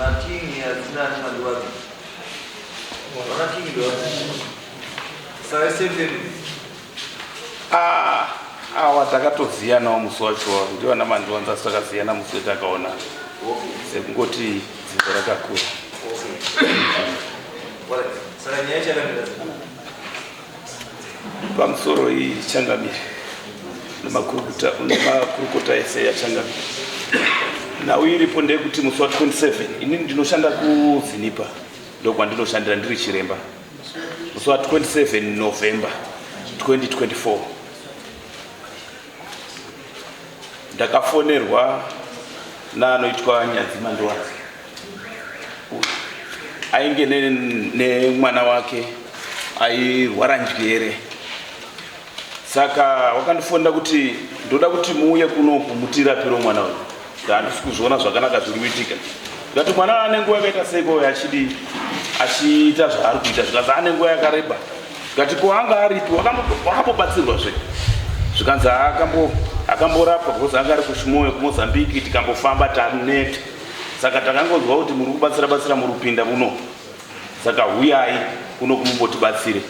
Naking yadzinani mandiwadzi. Vana King ndo. Saka same family. Ah, awa takatoziyanawo musi wacho ndivana mandiwanza asi takaziyana musi wetakaona Okay. sekungoti dzinza rakakura. Okay. Alright. Saka nyaya yakamira sei? Pamusoro iyi changamire nemakurukota ese yachangamire. Nhau iripo ndeyekuti musi wa 27 inini ndinoshanda kuZinipa, ndokwandinoshandira ndiri chiremba. Musi wa 27 November 2024 ndakafonerwa naanoitwa Nyadzi Mandiwanza, ainge nemwana wake airwara njere. Saka wakandifonera kuti ndoda kuti muuye kunoku mutirapiro mwana uyu, handisi kuzviona zvakanaka zviri kuitika. Ndikati mwana ane nguva yakaita seiko achidi achiita zvaari kuita? Zvikanzi ane nguva yakareba. Ndikati ko anga aripi, wakambobatsirwa zve? Zvikanzi akamborapwa because anga ari kuchimoyo kuMozambique, tikambofamba taneta. Saka takangonzwa kuti muri kubatsira batsira murupinda muno, saka huyai kuno kumumbotibatsire.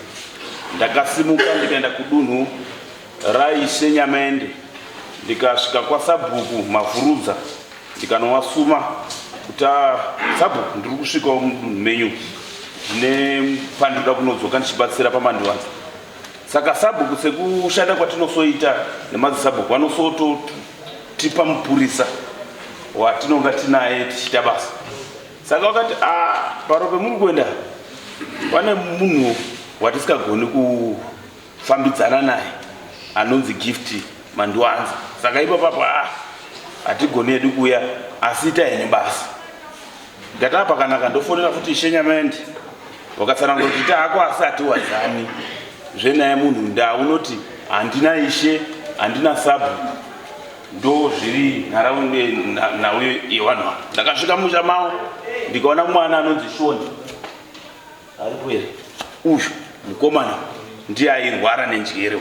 Ndakasimuka ndikaenda kudunhu raIshe Nyamende, ndikasvika kwasabhuku Mavhurudza, ndikanowasuma kuti sabhuku, ndiri kusvikawo mudunhu menyu, ndine pandinoda kunodzoka ndichibatsira paMandiwanza. Saka sabhuku, sekushanda kwatinosoita nemadzisabhuku, vanosototipa mupurisa watinonga tinaye tichiita basa. Saka wakati a paro pemuri kuenda pane munhu watisikagoni kufambidzana naye anonzi Gift Mandiwanza. Saka ipapapo a hatigoni hedu kuuya, asi ita henyu basa. Ndikati apa pakanaka, ndofonera futi Ishe Nyamende, wakatsanangura kuti ita hako, asi hatiwadzani zvenaye munhu nda unoti handina ishe, handina sabhuku, ndo zviri nhau yevanhu ava. Ndakasvika musha mavo ndikaona mwana anonzi Shoni aripo here. Uyu mukomana ndiye airwara nenjere.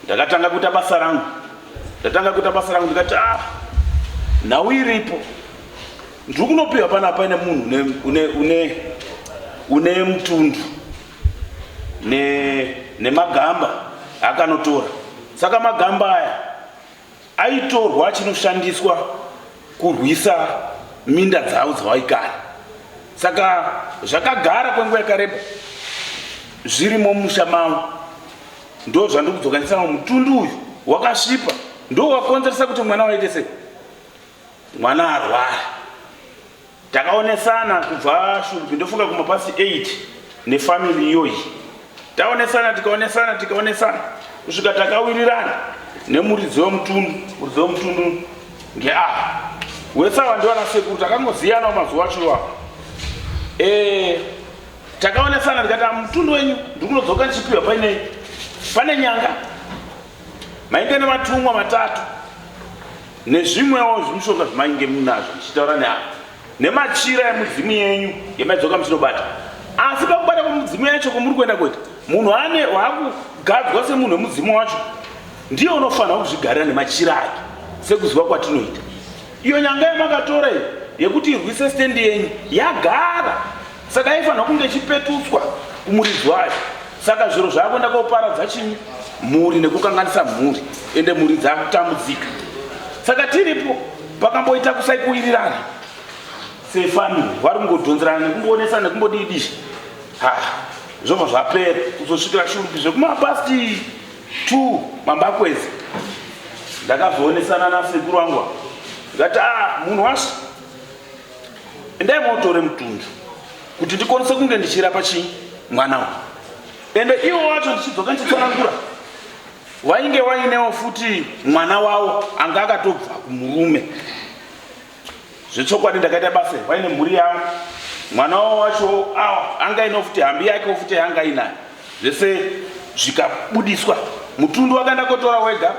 Ndakatanga kuita basa rangu, ndatanga kuita basa rangu, ndikati ah, nhau iripo ndiri kunopiwa panapa paine munhu une mutundu nemagamba akanotora. Saka magamba aya aitorwa achinoshandiswa kurwisa minda dzavo dzavaigara. Saka zvakagara kwenguva yakareba zvirimo mumusha mavo. Ndo zvandiri kudzoka ndisama mutundu uyu wakasvipa, ndo wakonzeresa kuti mwana waite sei, mwana arwara. Takaonesana kubva Shurugwi, ndofunga kumapasi 8 nefamily iyoyi. Taonesana, tikaonesana, tikaonesana kusvika takawirirana nemuridzi wemutundu. Muridzi wemutundu ngeava wese ava ndivana sekuru, takangoziyanawo mazuva acho iwapo. Takaonesana ndikati mutundu wenyu ndikunodzoka ndichipiwa paine pane nyanga mainge nematumwa matatu nezvimwewo zvimushonga zvimainge munazvo, ndichitaura neavo nemachira emudzimu yenyu yemaidzoka muchinobata. Asi pakubata kwemudzimu yacho kwamuri kuenda kuita, munhu ane waakugadzwa semunhu wemudzimu wacho ndiye unofanira kuzvigarira nemachira ake sekuziva kwatinoita. Iyo nyanga yamakatora iyo yekuti irwise stendi yenyu yagara, saka yaifanira kunge ichipetutswa kumuridzi wayo. Saka zviro zvaakuenda koparadza chinyi mhuri nekukanganisa mhuri, ende mhuri dzakutambudzika. Saka tiripo pakamboita kusaikuwirirana sefamily, vari kungodhonzerana nekumboonesana nekumbodii, ha zvobva zvapera kuzosvikira Shurupi zvekumapasti 2 mambakwezi. Ndakazoonesana nasekuru wangu, ndikati a munhu wacho, endai motore mutundu kuti ndikwanise kunge ndichirapa chii mwana uyu. Ende iwo wacho ndichidzoka ndichitsanangura, wainge wainewo futi mwana wavo anga akatobva kumurume. Zvechokwadi ndakaita basa, vaine mhuri yavo, mwana wavo wacho awa anga ainewo futi hambi yakewo futi yanga ainayo. Zvese zvikabudiswa, mutundu wakaenda kotora wega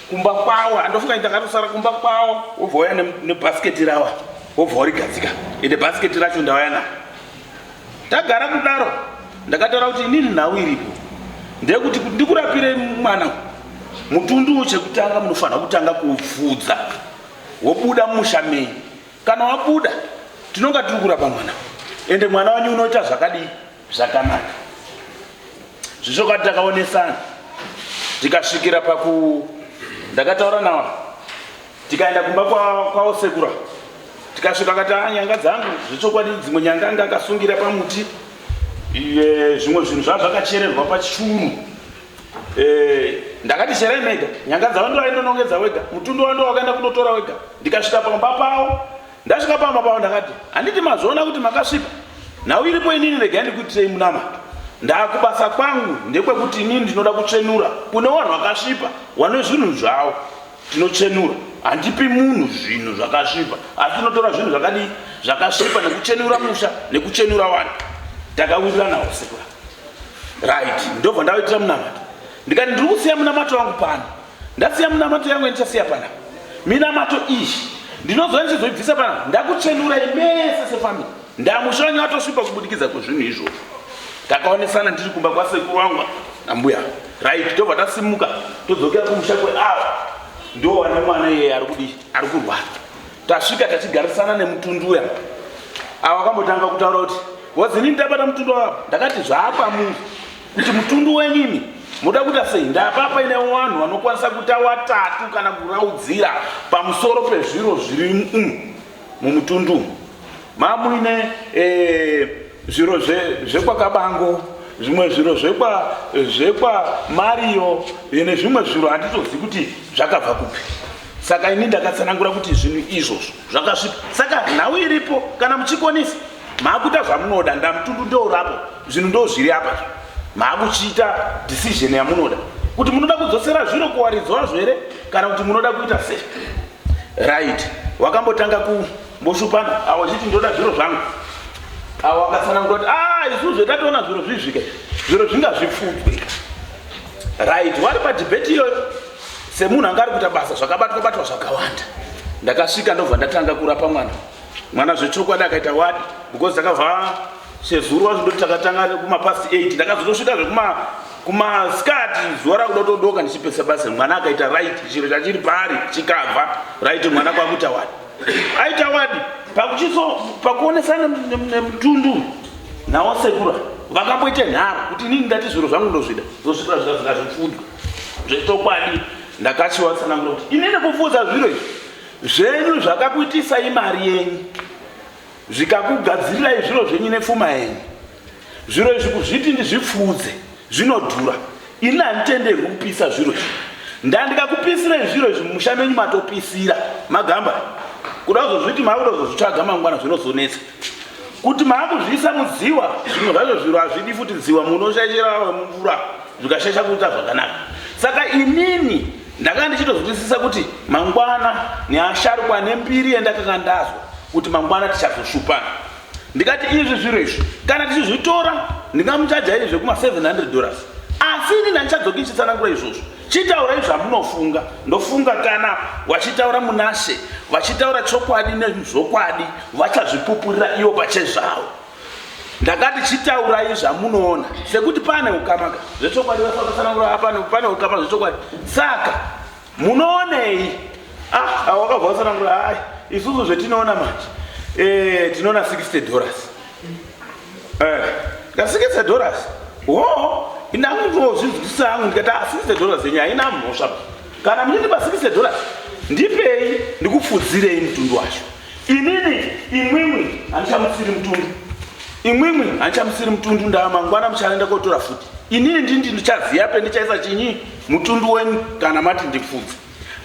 kumba kwawo. Handofunga ndakatosara kumba kwawo, wobva wauya nebhasiketi rawa, wobva warigadzika. Ende bhasiketi racho ndauya naro, tagara kudaro. Ndakataura kuti inini nhau iripo ndeyekuti kuti ndikurapire mwana mutundu, chekutanga munofanira kutanga kupfudza wobuda mumusha menyu. Kana wabuda tinonga tiri kurapa mwana, ende mwana wanyu unoita zvakadii? Zvakanaka. Zvichokwadi takaonesana tikasvikira paku ndakataura nawo, tikaenda kumba kwavo sekura. Tikasvika akati, a ah, nyanga dzangu zvechokwadi dzimwe nyanga anga akasungira pamuti, zvimwe zvinhu zvaa zvakachererwa pachuru. Ndakati cherai mega nyanga dzavo, ndo aindonongedza wega mutundu wando wakaenda kunotora wega. Ndikasvika pamba pavo, ndasvika pamba pavo ndakati, handiti mazviona kuti makasvipa? Nhau iripo inini regai ndikuitirei munamato. Ndakubasa kwangu ndekwekuti inini ndinoda kutsvenura kune vanhu vakasvipa wane zvinhu zvavo. Tinochenura, handipi munhu zvinhu zvakasvipa, asi tinotora zvinhu zvakadii? Zvakasvipa, nekuchenura musha nekuchenura vanhu. Takawirirana usiku, right? Ndobva ndaitira munamato, ndikati ndiri kusiya munamato wangu pano. Ndasiya munamato yangu yandichasiya pana minamato iyi, ndinozova ndichizoibvisa pana ndakuchenurai mese sefamily. Ndamusha wanyu atosvipa kubudikidza kwezvinhu izvozvo. Takaonesana ndiri kumba kwasekuru wangu nambuya, right? Tobva tasimuka todzokera kumusha kweava ndo wane mwana iyeye ari kudii, ari kurwara. Tasvika tachigarisana nemutundu uya, ava akambotanga kutaura kuti wazinini ndabata mutundu wavo. Ndakati zvaakwamungu kuti mutundu wenyu imi muda kuita sei? Ndapa paine vanhu vanokwanisa kuita watatu kana kuraudzira pamusoro pezviro zviri mumutundu umu. Mamuine zviro zvekwakabango, zvimwe zviro zvekwa Mario nezvimwe zviro handitozivi kuti zvakabva kupi. Saka ini ndakatsanangura kuti zvinhu izvozvo zvakasvipa. Saka nhau iripo, kana muchikonisa maakuita zvamunoda, ndamutundu ndourapo, zvinhu ndo zviri apa, maakuchiita decision yamunoda kuti munoda kudzosera zviro kuwaridzi wazvo here kana kuti munoda kuita sei, right? Wakambotanga kumboshupana awo chiti ndoda zviro zvangu. Awo akatsanangura kuti a ah, isu zvetatoona zviro zvizvika, zviro zvingazvipfudzwe, right? Wari padhibheti iyoyo semunhu anga ari kuita basa zvakabatwa batwa zvakawanda. Ndakasvika ndobva ndatanga kurapa mwana. Mwana zvechokwadi akaita wadi because takabva sezuru wacho, ndoti takatanga kumapast 8, ndakazotosvika zvekuma kumaskati zuva rakuda kutodoka ndichipesa basa. Mwana akaita right, chiro chachiri paari chikabva, right? Mwana kwakuita wadi, aita wadi. Pakuchiso pakuonesana nemutundu nawo sekura vakamboita nharo kuti inini ndati zviro zvangu ndozvida zosvika zvikazvipfudzwa zvechokwadi. Ndakachiwatsanangura kuti inini kupfuudza zviro izvi zvenyu zvakakuitisai mari yenyu, zvikakugadzirirai zviro zvenyu nepfuma yenyu, zviro izvi kuzviti ndizvipfuudze zvinodhura. Ini handitenderwi kupisa zviro izvi. Ndandikakupisirai zviro izvi mumusha menyu matopisira magamba, kuda kuzozviti maakuda kuzozvitsvaga mangwana zvinozonetsa kuti maakuzviisa mudziwa. Zvimwe zvacho zviro hazvidi futi dziwa, munoshaishira mvura zvikashaisha kuita zvakanaka. Saka inini ndakanga ndichitozwisisa kuti mangwana neasharukwa nembiri yandakanga ndazwa kuti mangwana tichazoshupana. Ndikati izvi zviro izvi kana tichizvitora ndingamuchaja izvi zvekuma 700 dollars, asi inini handichadzoki ndichitsanangura izvozvo. Chitaurai zvamunofunga. Ndofunga kana vachitaura munashe, vachitaura chokwadi nezvokwadi, vachazvipupurira ivo pachezvavo. Ndakati chitaurai zvamunoona sekuti pane ukama ka zvechokwadi. Vasakatsanangura pane ukama zvechokwadi, saka munoonei? Ah, wakabva watsanangura, hai, isusu zvetinoona manje tinoona 60 dollars. Ka 60 dollars wo inangozvinzwisisa hangu. Ndikati, ah, 60 dollars yenyu haina mhosva. Kana muchindipa 60 dollars, ndipei ndikupfudzirei mutundu wacho. Inini imwimwi handichamutsiri mutundu, imwimwi handichamutsiri mutundu. Ndaa mangwana muchaenda kotora futi. Inini ndindi ndichaziya pendichaisa chinyi mutundu wenyu kana mati ndipfudze.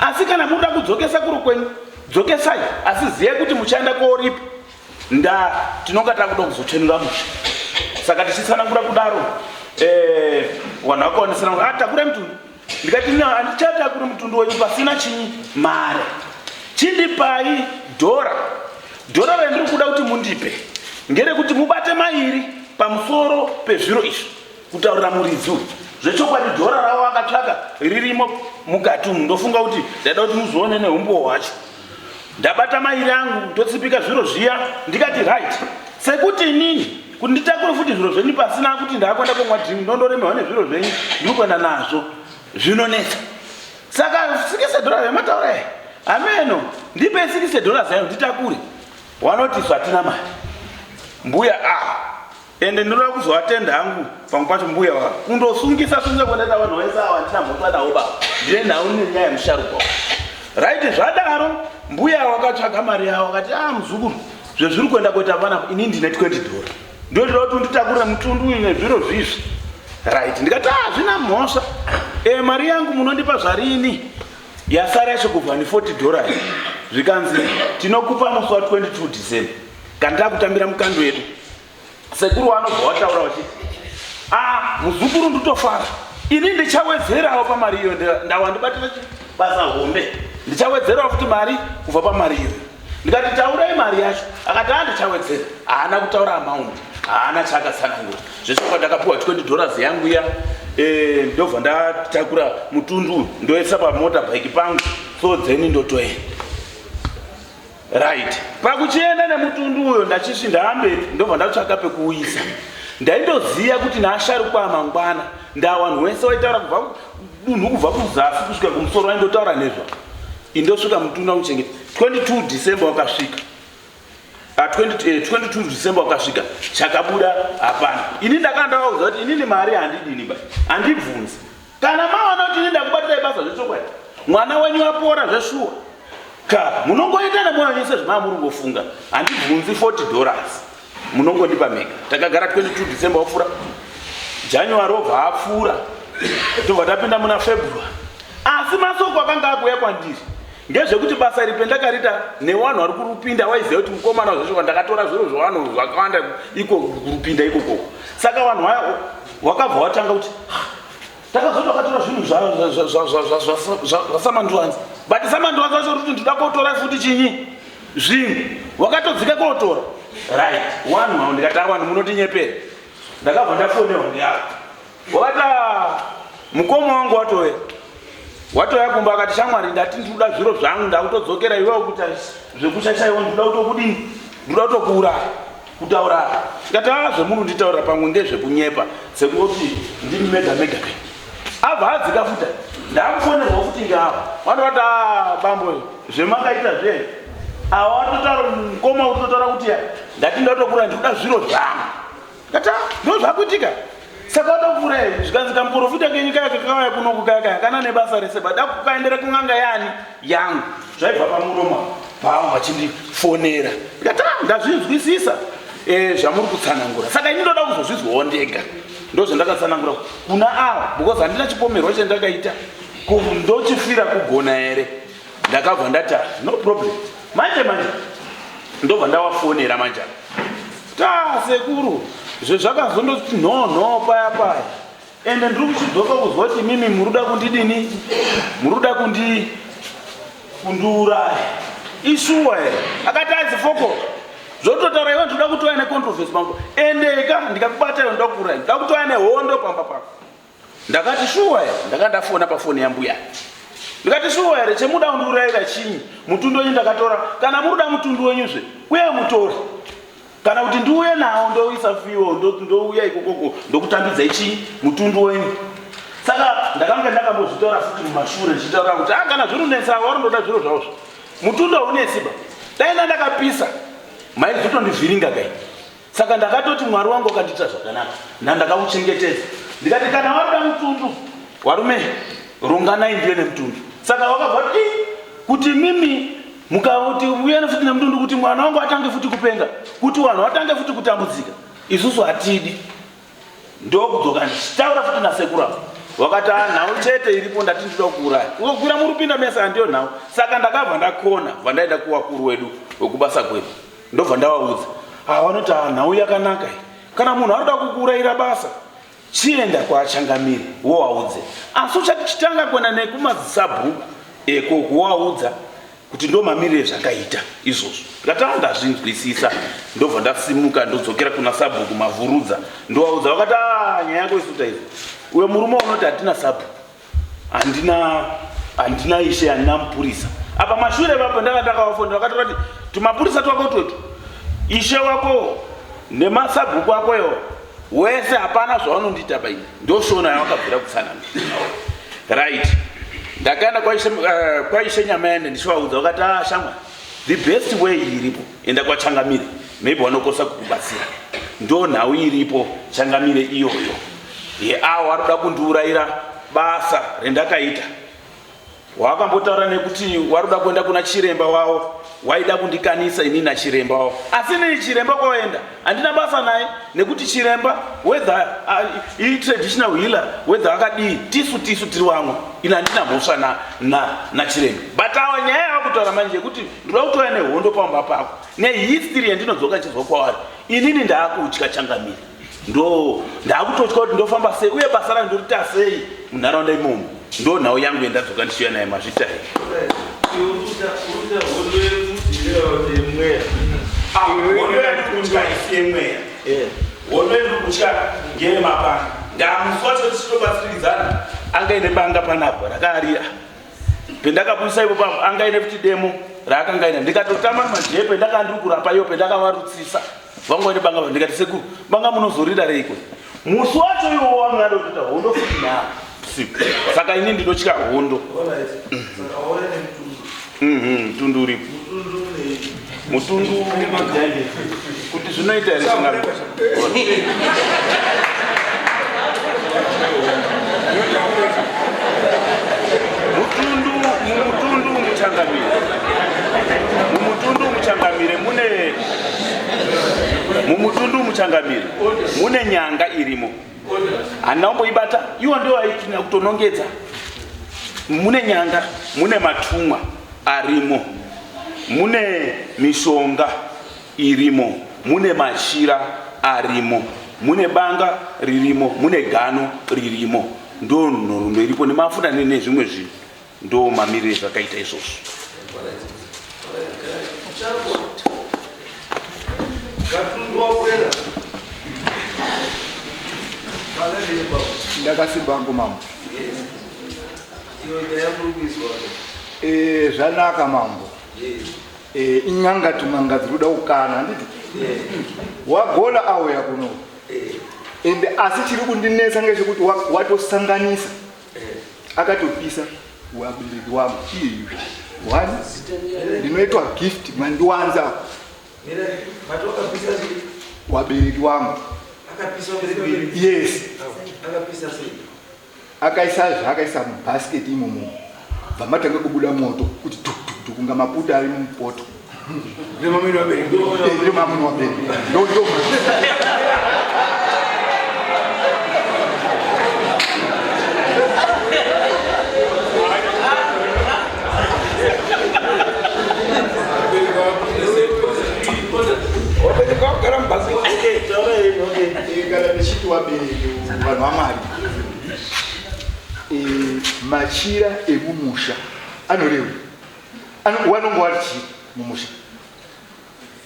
Asi kana muda kudzokesa kuri kwenyu, dzokesai, asi ziyai kuti muchaenda koripa. Nda tinonga takuda kuzochenura musha. Saka tichitsanangura kudaro, vanhu vakaonesana, ah, takurai mutundu. Ndikati no, handichatakuri mutundu wenyu pasina chinyi? Mare. Chindipai dhora. Dhora randiri kuda kuti mundipe ngerekuti mubate mairi pamusoro pezviro izvi kutaurira muridzi uyu zvechokwadi. Dhora ravo akatsvaka ririmo mukati umu. Ndofunga kuti ndaida kuti muzoone neumbowo hwacho. Ndabata mairi angu, ndotsipika zviro zviya. Ndikati right, sekuti inini kuti nditakure futi zviro zvenyu pasina kuti ndaakuenda komwa drink, ndondoremerwa nezviro zvenyu ndiri kuenda nazvo, zvinonetsa. Saka 60 dollars yamataura hameno, ndipe 60 dollars yayo nditakure. Wanoti isu hatina mari. Mbuya ah ende ndinoda kuzovatenda hangu pamwe pacho mbuya wa kundosungisa sungisa kwandaita vanhu vese ava handina mhosva navo baba ndine nhau nenyaya yemusharukwa right zvadaro mbuya wakatsvaga mari yavo akati ah muzukuru zvezviri kuenda kuita panapa ini ndine 20 dollar ndotoda kuti unditakurire mutundu uyu nezviro zvizvi right ndikati ah zvina mhosva e, mari yangu munondipa zvarini yasara yacho kubva ni 40 dollar zvikanzi tinokupa musi wa 22 December kana takutambira mukando yedu sekuru wanobva wataura vachiti ah muzukuru nditofara ini ndichawedzerawo pamari iyo ndawandibatira basa hombe ndichawedzerawo futi mari kubva pamari iyoyo ndikati taurai mari yacho akati a ndichawedzera haana kutaura amount haana chaakatsanangura zveshuwa ndakapiwa 20 dollars yangu iya eh, ndobva ndatakura mutundu ndoisa pamotorbike pangu so then ndotoenda right pakuchienda nemutundu uyo ndachisvi ndaamberi ndobva ndatsvaka pekuuyisa ndaindoziva kuti naasharukwa amangwana ndawanhu wese waitaura kubva dunhu kubva kuzasi kusvika kumusoro waindotaura nezva indosvika mutundu akuchengeta 22 December wakasvika 20, 22 eh, December wakasvika chakabuda hapana ini ndakanga ndavaudza kuti inini mari handidini ba handibvunzi kana mawana kuti ini ndakubatirai basa zvechokwadi mwana wenyu apora zveshuwa ka munongoita nemwoyo wenyu sezvamaa muri kungofunga handibvunzi 40 dollars munongondipa mega takagara 22 December wapfuura January obva apfuura tobva tapinda muna February asi masoko akanga akuuya kwandiri ngezvekuti basa iri pendakarita newanhu vari kurupinda waiziva kuti mukomana wazveshuwa ndakatora zviro zvevanhu zvakawanda iko kurupinda ikokoko saka vanhu vaya wakabva watanga kuti takazoti wakatora zvinhu zvasamanduwanza but samanduwanza wacho kuti ndinoda kotora futi chinyi zvinhu wakatodzika kotora right wanhu avo ndikati awanhu munotinyepera ndakabva ndafonerwa ndeavo wakati ah, mukoma wangu watouya watouya kumba akati shamwari ndati ndikuda zviro zvangu ndakutodzokera iwewo kuita zvekuchachaiwo ndikuda kutokudini ndikuda kutokuuraya kutaura ndikati a ah, zvemuri nditaurira pamwe ngezvekunyepa sekungoti ndini mega mega kai abva adzika futa ndakufonerwa futi ngaava vanoti ah, bambo zvemakaita zve awa watotaura mukoma utotaura kuti ndati ndatokura ndikuda zviro zvangu ndati ah, ndo zvakuitika saka watopfuura here zvikanzi kamuprofita kenyu kaya kakauya kunoku kaya kaya kana nebasa rese bada kukaendera kun'anga yani yangu zvaibva pamuromo pavo vachindifonera ndikati ah, ndazvinzwisisa eh, zvamuri kutsanangura saka ini ndoda kuzozvizwawo ndega ndozvandakatsanangura kuna ava because handina chipomerwa chandakaita ndochifira kugona here ndakabva ndati ah, no problem manje manje ndobva ndawafonera manje ta sekuru zvezvakazondoti nhonho paya paya ende ndiri kuchidzoka kuzwa kuti imimi muruda kundidini muruda kundi kundiuraya ishuwa here akati azi foko zvototaura iwe ndinoda kutouya necontroversy pamba endeka ndikakubata iwe ndoda kuuraya ndoda kutouya nehondo pamba pako ndakati shuwa here ndanga ndafona pafoni yambuya ndikati shuwa here chemuda kundiurayira chinyi mutundu wenyu ndakatora kana muruda mutundu wenyuzve uye mutore kana kuti ndiuye nawo ndouisa fiwo ndouya ikokoko ndokutambidzai chii mutundu wenyu saka ndakanga ndakambozvitaura futi mumashure ndichitaura kuti ah kana zviri unetsa wari ndoda zviro zvavozvo mutundu haunetsi ba dai ndandakapisa maizotondivhiringa kai saka ndakatoti mwari wangu wakandiita zvakanaka ndandakauchengetedza ndikati kana waruda mutundu warume ronganai ndive nemutundu saka wakabva ti kuti mimi mukauti uye futi nemutundu kuti mwana wangu atange futi kupenga kuti vanhu vatange futi kutambudzika isusu hatidi ndokudzoka ndichitaura futi nasekuru avo wakati ah, nhau chete iripo ndati ndinoda kuuraya ukokwira murupinda mese handiyo nhau saka ndakabva ndakona bva ndaenda kuwakuru wedu wekubasa kwedu ndobva ndavaudza ah, vanoti ah, nhau yakanaka iyi kana munhu arikuda kukuurayira basa chienda kwaachangamire wowaudze asi uchati chitanga kuenda nekumadzisabhuku eko kuwaudza kuti ndo mamirire zvakaita izvozvo ndikati ah, ndazvinzwisisa ndobva ndasimuka ndodzokera kuna sabhuku mavhurudza ndowaudza vakati ah, nyaya yako isuta izvo uyo murume unoti hatina sabhuku handina handina ishe handina mupurisa apa mashure vapo ndanga ndakavafonera vakatora kuti tumapurisa twako twetu ishe wako nemasabhuku ako iwo wese hapana zvaunondiita paini ndoshona yawakabvira kutsanangura right ndakaenda kwaishe, uh, kwaishe nyamaende ndichivaudza vakati ah shamwa the best way iripo. Enda kwaChangamire, maybe vanokosa kukubatsira. Ndo nhau iripo Changamire iyoyo. Yeawo ari kuda kundiurayira basa rendakaita. Wakambotaura nekuti waruda kuenda kuna chiremba wavo, waida kundikanisa inini nachiremba wavo. Asi inini chiremba kwawaenda handina basa naye nekuti chiremba whether i traditional healer whether akadii, tisu tisu tiri vamwe. Ini handina mhosva na, na, nachiremba. But awa nyaya yava kutaura manje yekuti ndoda kutouya nehondo pamba pako nehistory yandinodzoka ndichizwa kwavari. Inini ndaakutya Changamire, ndo ndaakutotya kuti ndofamba sei uye basa rangu ndorita sei munharaunda imomo. Ndo nhau yangu yandadzoka ndichiuya naye. Mazvita here? Hondo yandikutya isi yemweya, hondo yandikutya ngeyemapanga. Ndamusi wacho tichitobatsiridzana anga ine banga panapa rakaarira pendakabudisa ipo papo, anga ine futi demo raakanga ina. Ndikatotama majee pendakanga ndiri kurapa iyo pendakavarutsisa vanga ine banga. Ndikati, "Sekuru, banga munozorida reiko?" Musi wacho iwo wanga ada kutoita hondo futi naa siku. Saka ini ndinotya hondo. Mutundu uripo, mutundu kuti zvinoita here chinga mutundu? Mumutundu muchangamire, mumutundu muchangamire, mune mumutundu muchangamire mune nyanga irimo, handina kumboibata. Iwo ndio aitina kutonongedza. Mune nyanga, mune matumwa arimo, mune mishonga irimo, mune machira arimo, mune banga ririmo, mune gano ririmo. Ndo nhoroondo iripo nemafuta nezvimwe zvinhu. Ndo mamiriro ezvakaita izvozvo. Gatundu wakwera. Ndakasimba hangu mambo. Iyo nyaya muri kuizwa? Zvanaka mambo. Inyanga tumanga dziri kuda kukana, handiti? Wagona auya kuno ende, asi chiri kundinetsa ngechekuti watosanganisa, akatopisa wabereki wangu iyeyu. One ndinoitwa Gift Mandiwanza. Mira, mati wakapisa chii? Wabereki wangu. Akapisa wabereki? Yes. Akapisa sei? Akaisa zvaakaisa mubhasiketi imomo, bva matanga kubuda moto kuti tututu kunga maputa ari mupoto. Ndemamini wabereki. Ndio mamuni wabereki, ndo ndo. Wakagara mubhasiketi. Okay, taura yenyu, okay. Kana ndichiti wabereki, vanhu vamwari, machira emumusha anorewa wanonge wari chii mumusha?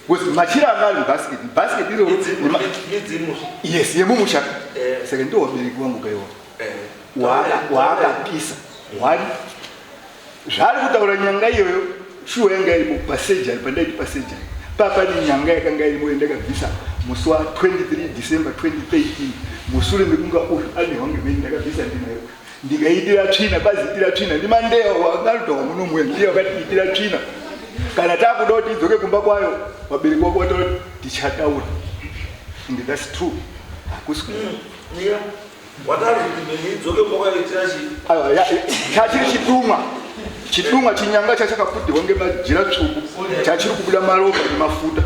Because machira anga ari mubhasiketi, bhasiketi iroro Midzimu. Yes, yemumusha. Saka ndo wabereki wangu kaiwa waakapisa. One zvaari kutaura, nyanga iyoyo shuwa yanga irimo pasurgery. Pandaiti pasurgery papane nyanga yakanga irimo yandakabvisa musi wa23 December 2013 mushure mekunga uyu anehwa ngemeni. Ndakabvisa ndinayo, ndikaitira tsvina, kwaziitira tsvina ndimandeya wakaruta wamunomuya, ndiye wakatiitira tsvina. Kana takuda kuti idzoke kumba kwayo, vabereki wako vataura tichataura, and that's true, hakusi Mira. Watari kuti mheni idzoke kwakaitira chii? Aiwa, chachiri chitumwa, chitumwa chinyanga chachakaputirwa ngemajira tsvuku, chachiri kubuda maropa nemafuta,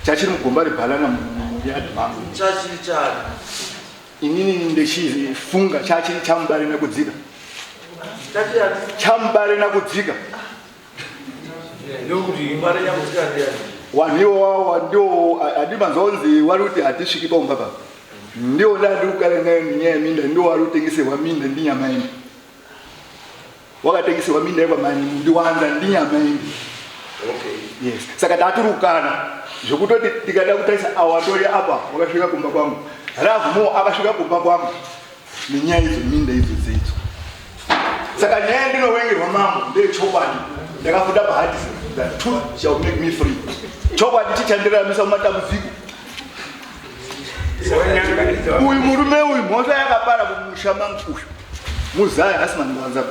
chachiri mugomba rebhanana muyadhi mangu. Chachiri chani? Inini ndechifunga chachiri chamubare nekudzika. Chachiri ani? Chamubare nakudzika. Ndokuti mare nyakudzika ndiani? Wanhu iwo wawa ndio hadimanzonzi wari kuti hatisviki paumba papa, ndio ndandiri kugara nayo nenyaya yeminda. Ndio wari kutengeserwa minda ndinyamaindi, wakatengeserwa minda yekwamani ndiwanza ndinyamaindi. Yes, saka taturukana zvekutoti tikada kutarisa awatori apa wakasvika kumba kwangu, Ravmo akasvika kumba kwangu nenyaya idzo, minda idzo dzeidzo. Saka nyaya yandinowengerwa mambo ndeyechokwadi. Ndakafuta pahadisi, "The truth shall make me free." Chokwadi chichandiramisa mumatambudziko. Uyu murume uyu mhosva yakapara mumusha mangu uyu muzaya asi Mandiwanza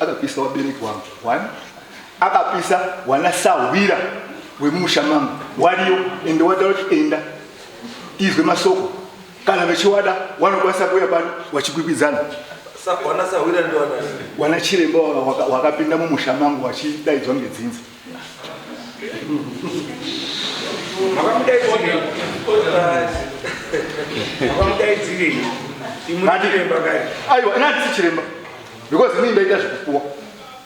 akapisa wabereki wangu. One akapisa wana sahwira. wemumusha mangu wariyo ende wataura kuti enda tizwe masoko kana vechiwada wanokwanisa kuuya pano wachikwikwidzana. Wana chiremba wakapinda mumusha mangu wachidaidzwa ngedzinza. Aiwa, ini handisi chiremba because inini ndaita zvekupuwa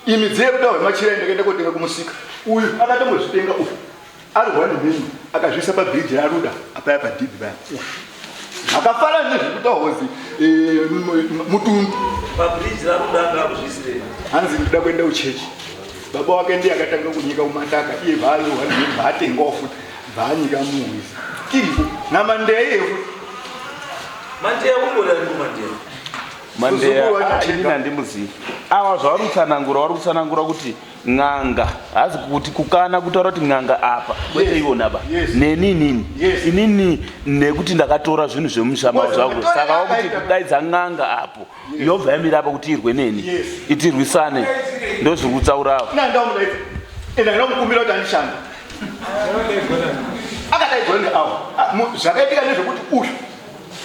imi dziye kuda hwemachira ndakaenda kotenga kumusika. Uyu akatombozvitenga uyu arwa nemheni akazviisa pabhiriji raruda apaya padhibhi paya akafanana nezvekutaurwa kunzi eh, mutundu hanzi ndikuda kuenda kuchechi. Baba wake ndiye akatanga kunyika kumataka iye bvaarwa nemheni bvaatengawo futi bvaanyika muhwizi tiripo namandeya iye futi. Mandeya kumbori ariko mandeya. Mandeya inini handimuzivi. Awa zvavari kutsanangura vari kutsanangura kuti n'anga hazi kuti kukana kutaura kuti n'anga apa kwete ivona ba neni inini inini nekuti ndakatora zvinhu zvemusha mavo zvako saka wakuti kudaidza n'anga apo yobva yamira apa kuti irwe neni itirwisane ndozviri kutsaurawo. Ende ndinomukumbira kuti andishande akadaidzwa neawo. Zvakaitika nezvekuti uyu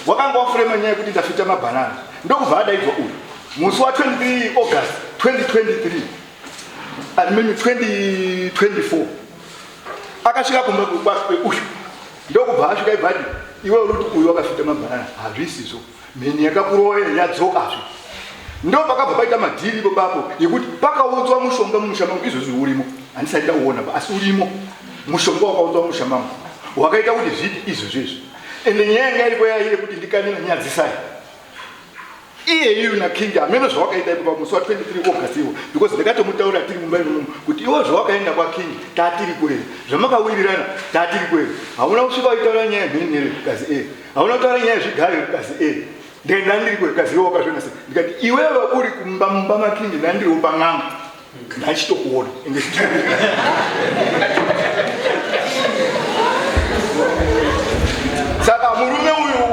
wakanga wafurema nyaya yekuti ndafita mabhanana ndokubva adaidzwa uyu musi wa 23 August 2023 I mean 2024 akasvika kumba uyu ndokubva asvika ibva ati iwe uri kuti uyu wakafita mabhanana hazvisizvo mheni yakakurowa yadzokazve. Ndo pakabva paita madhiri ipo papo yekuti pakaudzwa mushonga mumusha mangu izvozvi urimo handisati ndauona pa asi urimo mushonga wakaudzwa mumusha mangu wakaita kuti zviite izvozvo izvi. Ende nyaya yanga iriko yaiye yekuti ndikanina nyadzisai iye iyu naking hameno zvawakaita ipo pamusi wa 23 August iwo because ndakatomutaura tiri mumba imomo kuti iwo zvawakaenda kwaking tatiri kwere zvamakawirirana tatiri kwere hauna kusvika waitaura nyaya yemheni here kazi e hauna kutaura nyaya yezvigayo here kazi e ndikati ndandiri kwere kazi iwe wakazviona sei ndikati iwewe uri kumba mumba making ndandiriwo pan'anga ndachitokuona ende saka murume uyu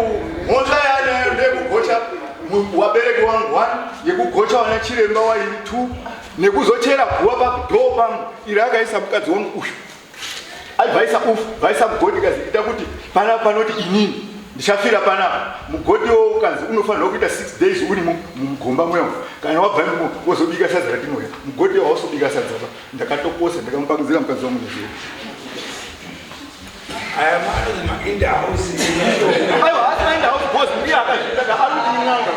mhosva yaanayo ndeyekugocha wabereki wangu one yekugocha wana chiremba wairi two nekuzochera guva padhoo pangu iri akaisa mukadzi wangu uyu aibvaisa ufu bvaisa mugodhi kazi ita kuti panapa panoti inini ndichafira panapa mugodhi wo ukanzi unofanirwa kuita 6 days uri mugomba mwewo kana wabva imomo wozobika sadza ratinouya mugodhi wausobika sadza pa ndakatokosa ndakamupakudzira mukadzi wangu nezuro. Aya maanonzi ma-in the house. Aiwa, haasi ma-in the house boss, ndiye akazviita ka ari kuti in'anga.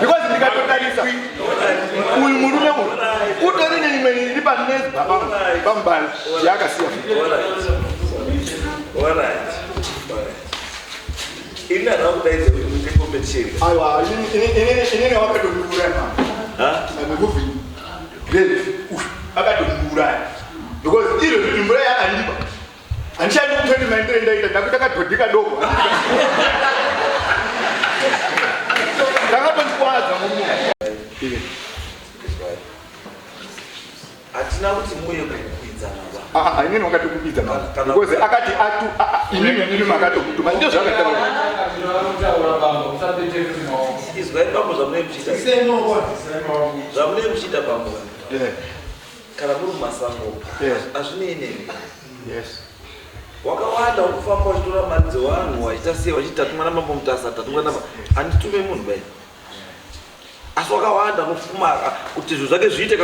Because ndikatotarisa uyu murume uyu utori neimwe iri panezba pamubani yaakasiya. Ini handina kudaidza kuti muite competition. Aiwa, inini wakatondiuraya mama. Ha? I'm a moving grave. Uyu akatondiuraya. Because iro zviti mvura yakandipa. Handichadi kutoti maendere ndaita ndakuita kadhodhi kadoko. Ndakatondikwadza murume. Hatina kuti muuye kukwidzana ba. Ah, ah, inini wakatokwidzana ba. Because akati atu ah, ah, inini inini makatokutuma ndizvo zvakataura. Izwai bambo zvamunenge muchiita. Zvamunenge muchiita bambo. Yeah. Kana muri mumasango. Yeah. Hazvinei nemi. Yes. Wakawanda ukufamba uchitora mari dzevanhu wachiita sei wachiti tatumwa namambo Mutasa tatumwa nama handitume munhu bai. Asi wakawanda anofuma kuti zvinhu zvake zviite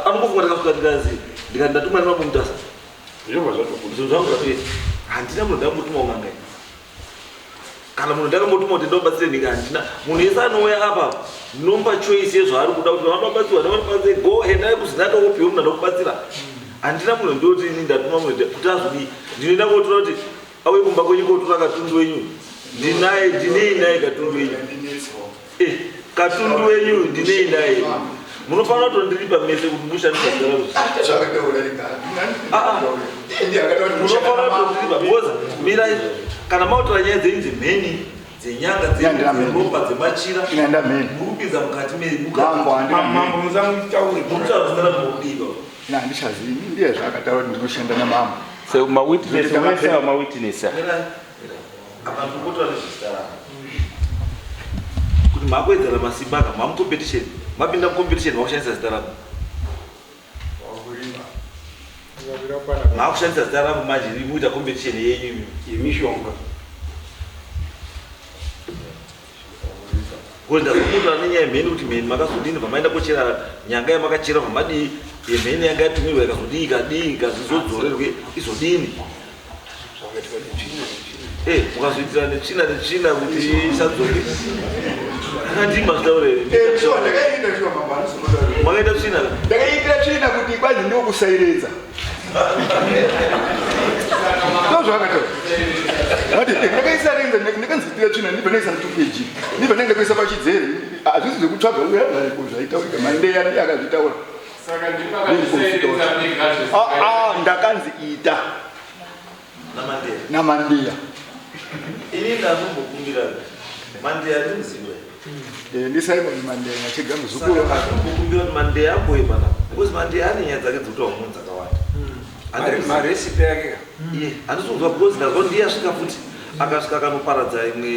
anongofunga ndakasvika ndikanzi ndikati ndatumwa namambo Mutasa. Zvinhu zvangu zvatoita. Handina munhu ndakambotuma kun'anga iyi. Kana munhu ndakambotuma kuti ndobatsire nyika handina. Munhu yese anouya apa ndinomupa choice yezvaari kuda kuti vanoda kubatsirwa nevanobatsira go endai kuzinata wopiwe munhu anokubatsira. Handina munhu ndoti ini ndatuma munhu kuti azodii. Ndinoenda kotora kuti auye kumba kwenyu kotora katundu wenyu. Ndinaye ndinei naye katundu wenyu. Katundu wenyu ndinei naye. Munofanira kutondiripa mese kuti mushandise zita rangu. Munofanira kutondiripa because mirai kana makutora nyaya dzenyu dzemheni dzenyanga dzeropa dzemachira muri kupinza mukati mebuka. Mambo musamutaure. Murikutaura zita rangu mokudii Ina handichazivi ndiye zvaakataura kuti ndinoshanda namambo. So mawitness wese mawitness. Apa ndikutora nezvezita rangu. Kuti makuedzana masimba ka mamu competition. Mapinda mu competition makushandisa zita rangu. Maakushandisa zita rangu manje muita competition yenyu imi. Yemishonga. Because ndazobuda nenyaya yemheni kuti mheni makazodini pamaenda kochera nyanga yamakachera pamadii yemheni yanga yatumirwa ikazodii ikadii ikazizodzorerwe izodini. Zvakaitika netsvina netsvina. Eh, mukazoitira netsvina netsvina kuti isadzoke. Akandii mazvitaura here? Eh, shuwa ndakaiita shuwa mambo handizonotaura. Makaita tsvina ka? Ndakaiitira tsvina kuti kwanzi ndokusairedza. Ndozvaakataura. Ati ndakaisarenza ndakanziitira tsvina ndibva ndaisa mutukeji. Ndibva ndaenda kuisa pachidzere. Hazvisi zvekutsvaga uya variko zvaitaurika. Mandeya ndiye akazvitaura. Saka ndipakazvisairidza mega Ah, ah, ndakanzi ita NaMandeya. naMandeya. Ini ndazombokumbira Mandeya ndimuzive. Eh, ndiSimon Mandeya Nyachega muzukuru. Saka ndazombokumbira kuti Mandeya amboye panapa. Because Mandeya ane nyaya dzake dzekutaura munhu dzakawanda. Handisi- Maresipi ake ka. Iye, handisi kunzwa because ndazwa kuti ndiye asvika futi. Akasvika akanoparadza imwe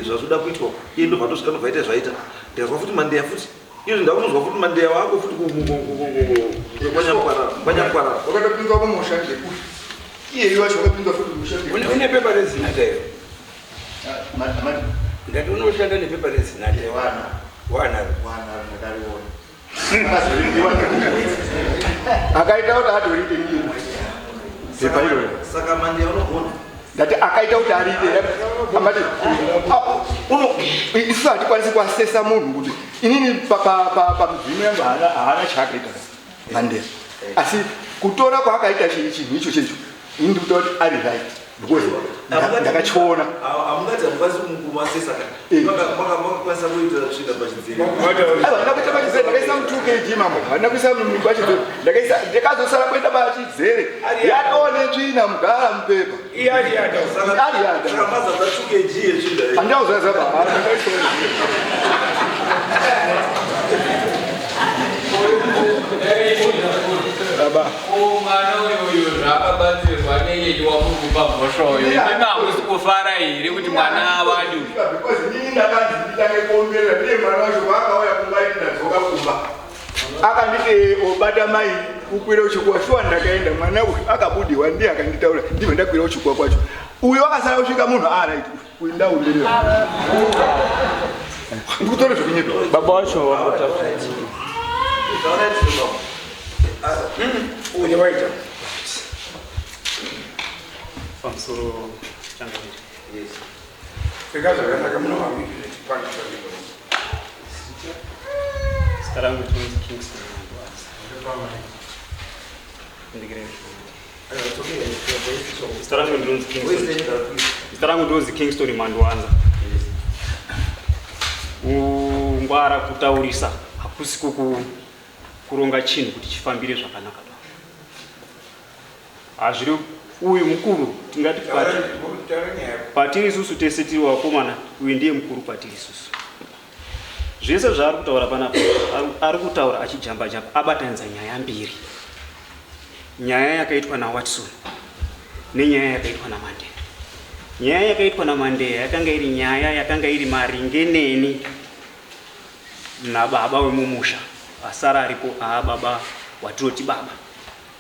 zvazvoda kuitwa. Iye ndobva atosvika ndobva aita zvaita. Ndikazwa futi Mandeya futi. Izvi ndakunozwa futi Mandeya wako futi kwanyamukwarara. Kwanyamukwarara. Wakatopinzwa kumusha ndekuti. Iyeyu wacho wakapinzwa futi kumusha ndekuti. Une pepa rezinata here? Mati. Ndati unoshanda nepepa rezinata. Wana. Wanaro. Wana ndakariona. Akaita kuti atorite ndiye. Pepa iroro. Saka Mandeya unogona. Ndati akaita kuti arite amati uno isu hatikwanisi kuasesa munhu kuti inini pamivhimo yangu haana chaakaita Mandela asi kutora kwaakaita chinhu icho checho ini ndikuta kuti ari right because ndakachiona. Hamungati hamukwanisi kumasesa ka. Eh. Makakwanisa kuitira tsvina pachidzere. Aiwa, handina kuita pachidzere, ndakaisa mu 2 kg mambo, handina kuisa pachidzere, ndakaisa ndakazosara kuenda pachidzere yatone tsvina mugara mupepa. Iye ari yata. Ari yata. Saka mazadza 2 kg yetsvina. Handauzaza pa baba. Mwana uyu zvaakabatsirwa neyeyi wamuri kupa mhosva uyu, imi hamusi kufara here kuti mwana wadi uyu? Because inini ndakanzi nditange kuomberera ndiye mwana wacho paakauya kumba ini ndadzoka kumba akanditi obata mai ukwire uchikuwa shuwa ndakaenda mwana uyu akabudiwa ndiye akanditaura ndibva ndakwira uchikuwa kwacho uyu akasara kusvika munhu aright uyu ndaomberera ndikutora zvekunyepa. Baba wacho wambotaura. Une waita. Pamusoro changamire. Pfeka zvakanaka munovamikire chipanga chake. Zita rangu ndinonzi Kingston Mandiwanza. Zita rangu ndinonzi Kingston. Zita rangu ndinonzi Kingston Mandiwanza. Kungwara kutaurisa hakusi kuronga chinhu kuti chifambire zvakanaka. Hazviri uyu mukuru tingati Taura nyaya yako. patiri isusu tese tiri vakomana, uyu ndiye mukuru patiri isusu. Zvese zvaari kutaura panapa ari kutaura achijamba jamba abatanidza nyaya mbiri, nyaya yakaitwa naWatson nenyaya yakaitwa naMandeya. Nyaya yakaitwa naMandeya yakanga iri nyaya yakanga iri maringe neni nababa wemumusha asara aripo aa baba watinoti baba.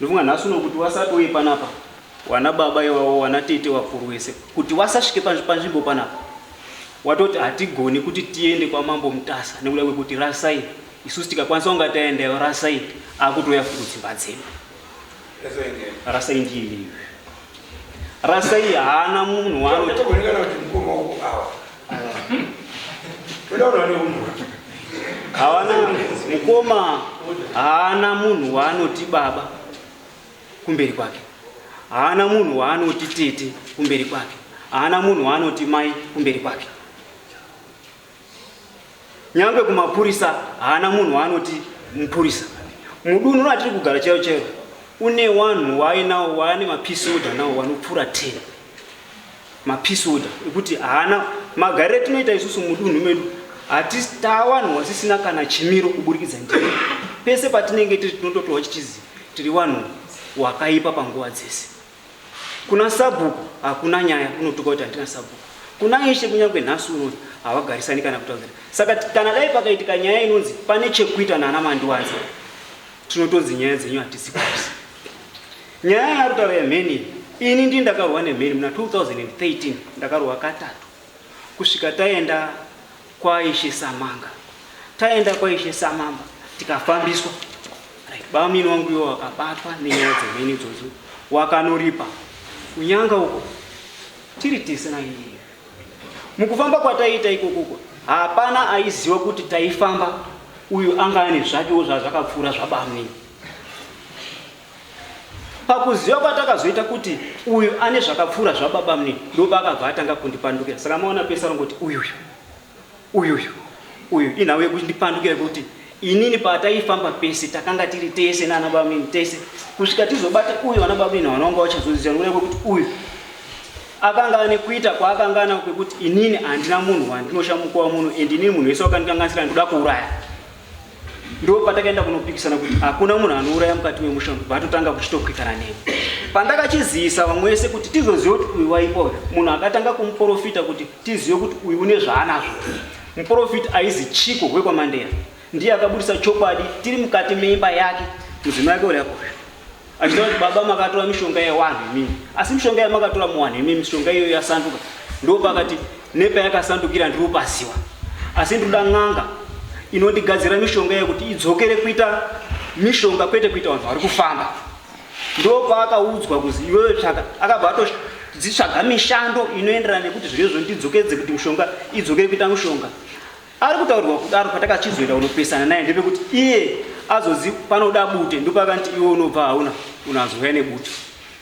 Ndofunga nhasi uno kuti wasati uye panapa wana baba iwawo wana tete wakuru wese kuti wasasvike panzvimbo panapa watoti hatigoni kuti tiende kwamambo Mutasa nekuda kwekuti rasai isusu tikakwanisa kunga taendayo rasai akutouya futi kudzimba dzedu. Rasai ndiye iyeyo. Rasai haana munhu waanoti Togonekana kuti mukoma wako awa. Toda kuti vane unhu. Hawana mukoma, haana munhu waanoti baba kumberi kwake, haana munhu waanoti tete kumberi kwake, haana munhu waanoti mai kumberi kwake. Nyangwe kumapurisa haana munhu waanoti mupurisa. Mudunhu ratiri kugara chairo chairo une wanhu waainawo waane mapeace order nawo vanopfuura 10 mapeace order ekuti haana magariro etinoita isusu mudunhu medu hatisi taawanhu wasisina kana chimiro kuburikidza ndiwo. Pese patinenge tiri tinototorwa chichizi tiri vanhu wakaipa panguva dzese. Kuna sabhuku hakuna nyaya unotuka kuti handina sabhuku. Kuna ishe kunyange nhasi uno havagarisani kana kutaudzana. Saka kana dai pakaitika nyaya inonzi pane chekuita nana Mandiwanza, tinotonzi nyaya dzenyu hatisi kuzi. Nyaya yaari kutaura yemheni iyi, ini ndini ndakarwa nemheni muna 2013, ndakarwa katatu kusvika taenda kwaIshe Samanga. Taenda kwaIshe Samamba tikafambiswa. Right. Bamini wangu iwo wakabatwa nenyaya dzemheni idzodzo, wakanoripa kunyanga uko tiri tese naiye. Mukufamba kwataiita ikokoko hapana aiziva kuti taifamba, uyu anga ane zvakewo zvazvakapfuura zvabamini. Pakuziva kwatakazoita kuti uyu ane zvakapfuura zvababa munini, ndopaakabva atanga kundipandukira. Saka maona pese anongoti uyuyu uyuyu uyu, inhau yekundipandukira yekuti inini pataifamba pese takanga tiri tese naana bamunini tese kusvika tizobata uyu, vana bamunini vana vanga vachazoziva nokuda kwekuti uyu akanga ane kuita kwaakanga anako kwekuti inini handina munhu wandinoshamukowa muno and inini munhu wese wakandikanganisira ndinoda kuuraya. Ndo patakaenda kunopikisana kuti hakuna munhu anouraya mukati memusha, vatotanga kuchitokwikana neni. Pandakachizivisa vamwe vese kuti tizoziva kuti uyu waipa uyu, munhu akatanga kumuprofita kuti tizive kuti uyu une zvaanazvo, muprofita aizi Chiko wekwaMandera, ndiye akabudisa chokwadi tiri mukati meimba yake, mudzimai wake uri apo achitaura kuti baba makatora mishonga yewanhu imimi, asi mishonga yamakatora muwanhu imimi, mishonga iyoyo yasanduka. Ndopakati nepayakasandukira ndiri kupaziwa, asi ndinoda n'anga inondigadzira mishonga yekuti idzokere kuita mishonga kwete kuita vanhu vari kufamba. Ndopaakaudzwa kuzi iwewe tsvaka, akabva atodzitsvaga mishando inoenderana nekuti zviro izvo ndidzokedze kuti mishonga idzokere kuita mishonga. Ari kutaurirwa kudaro patakachizoenda kunopesana naye ndepekuti iye azozi panoda bute, ndopakanti iwe unobva hauna unazouya nebute.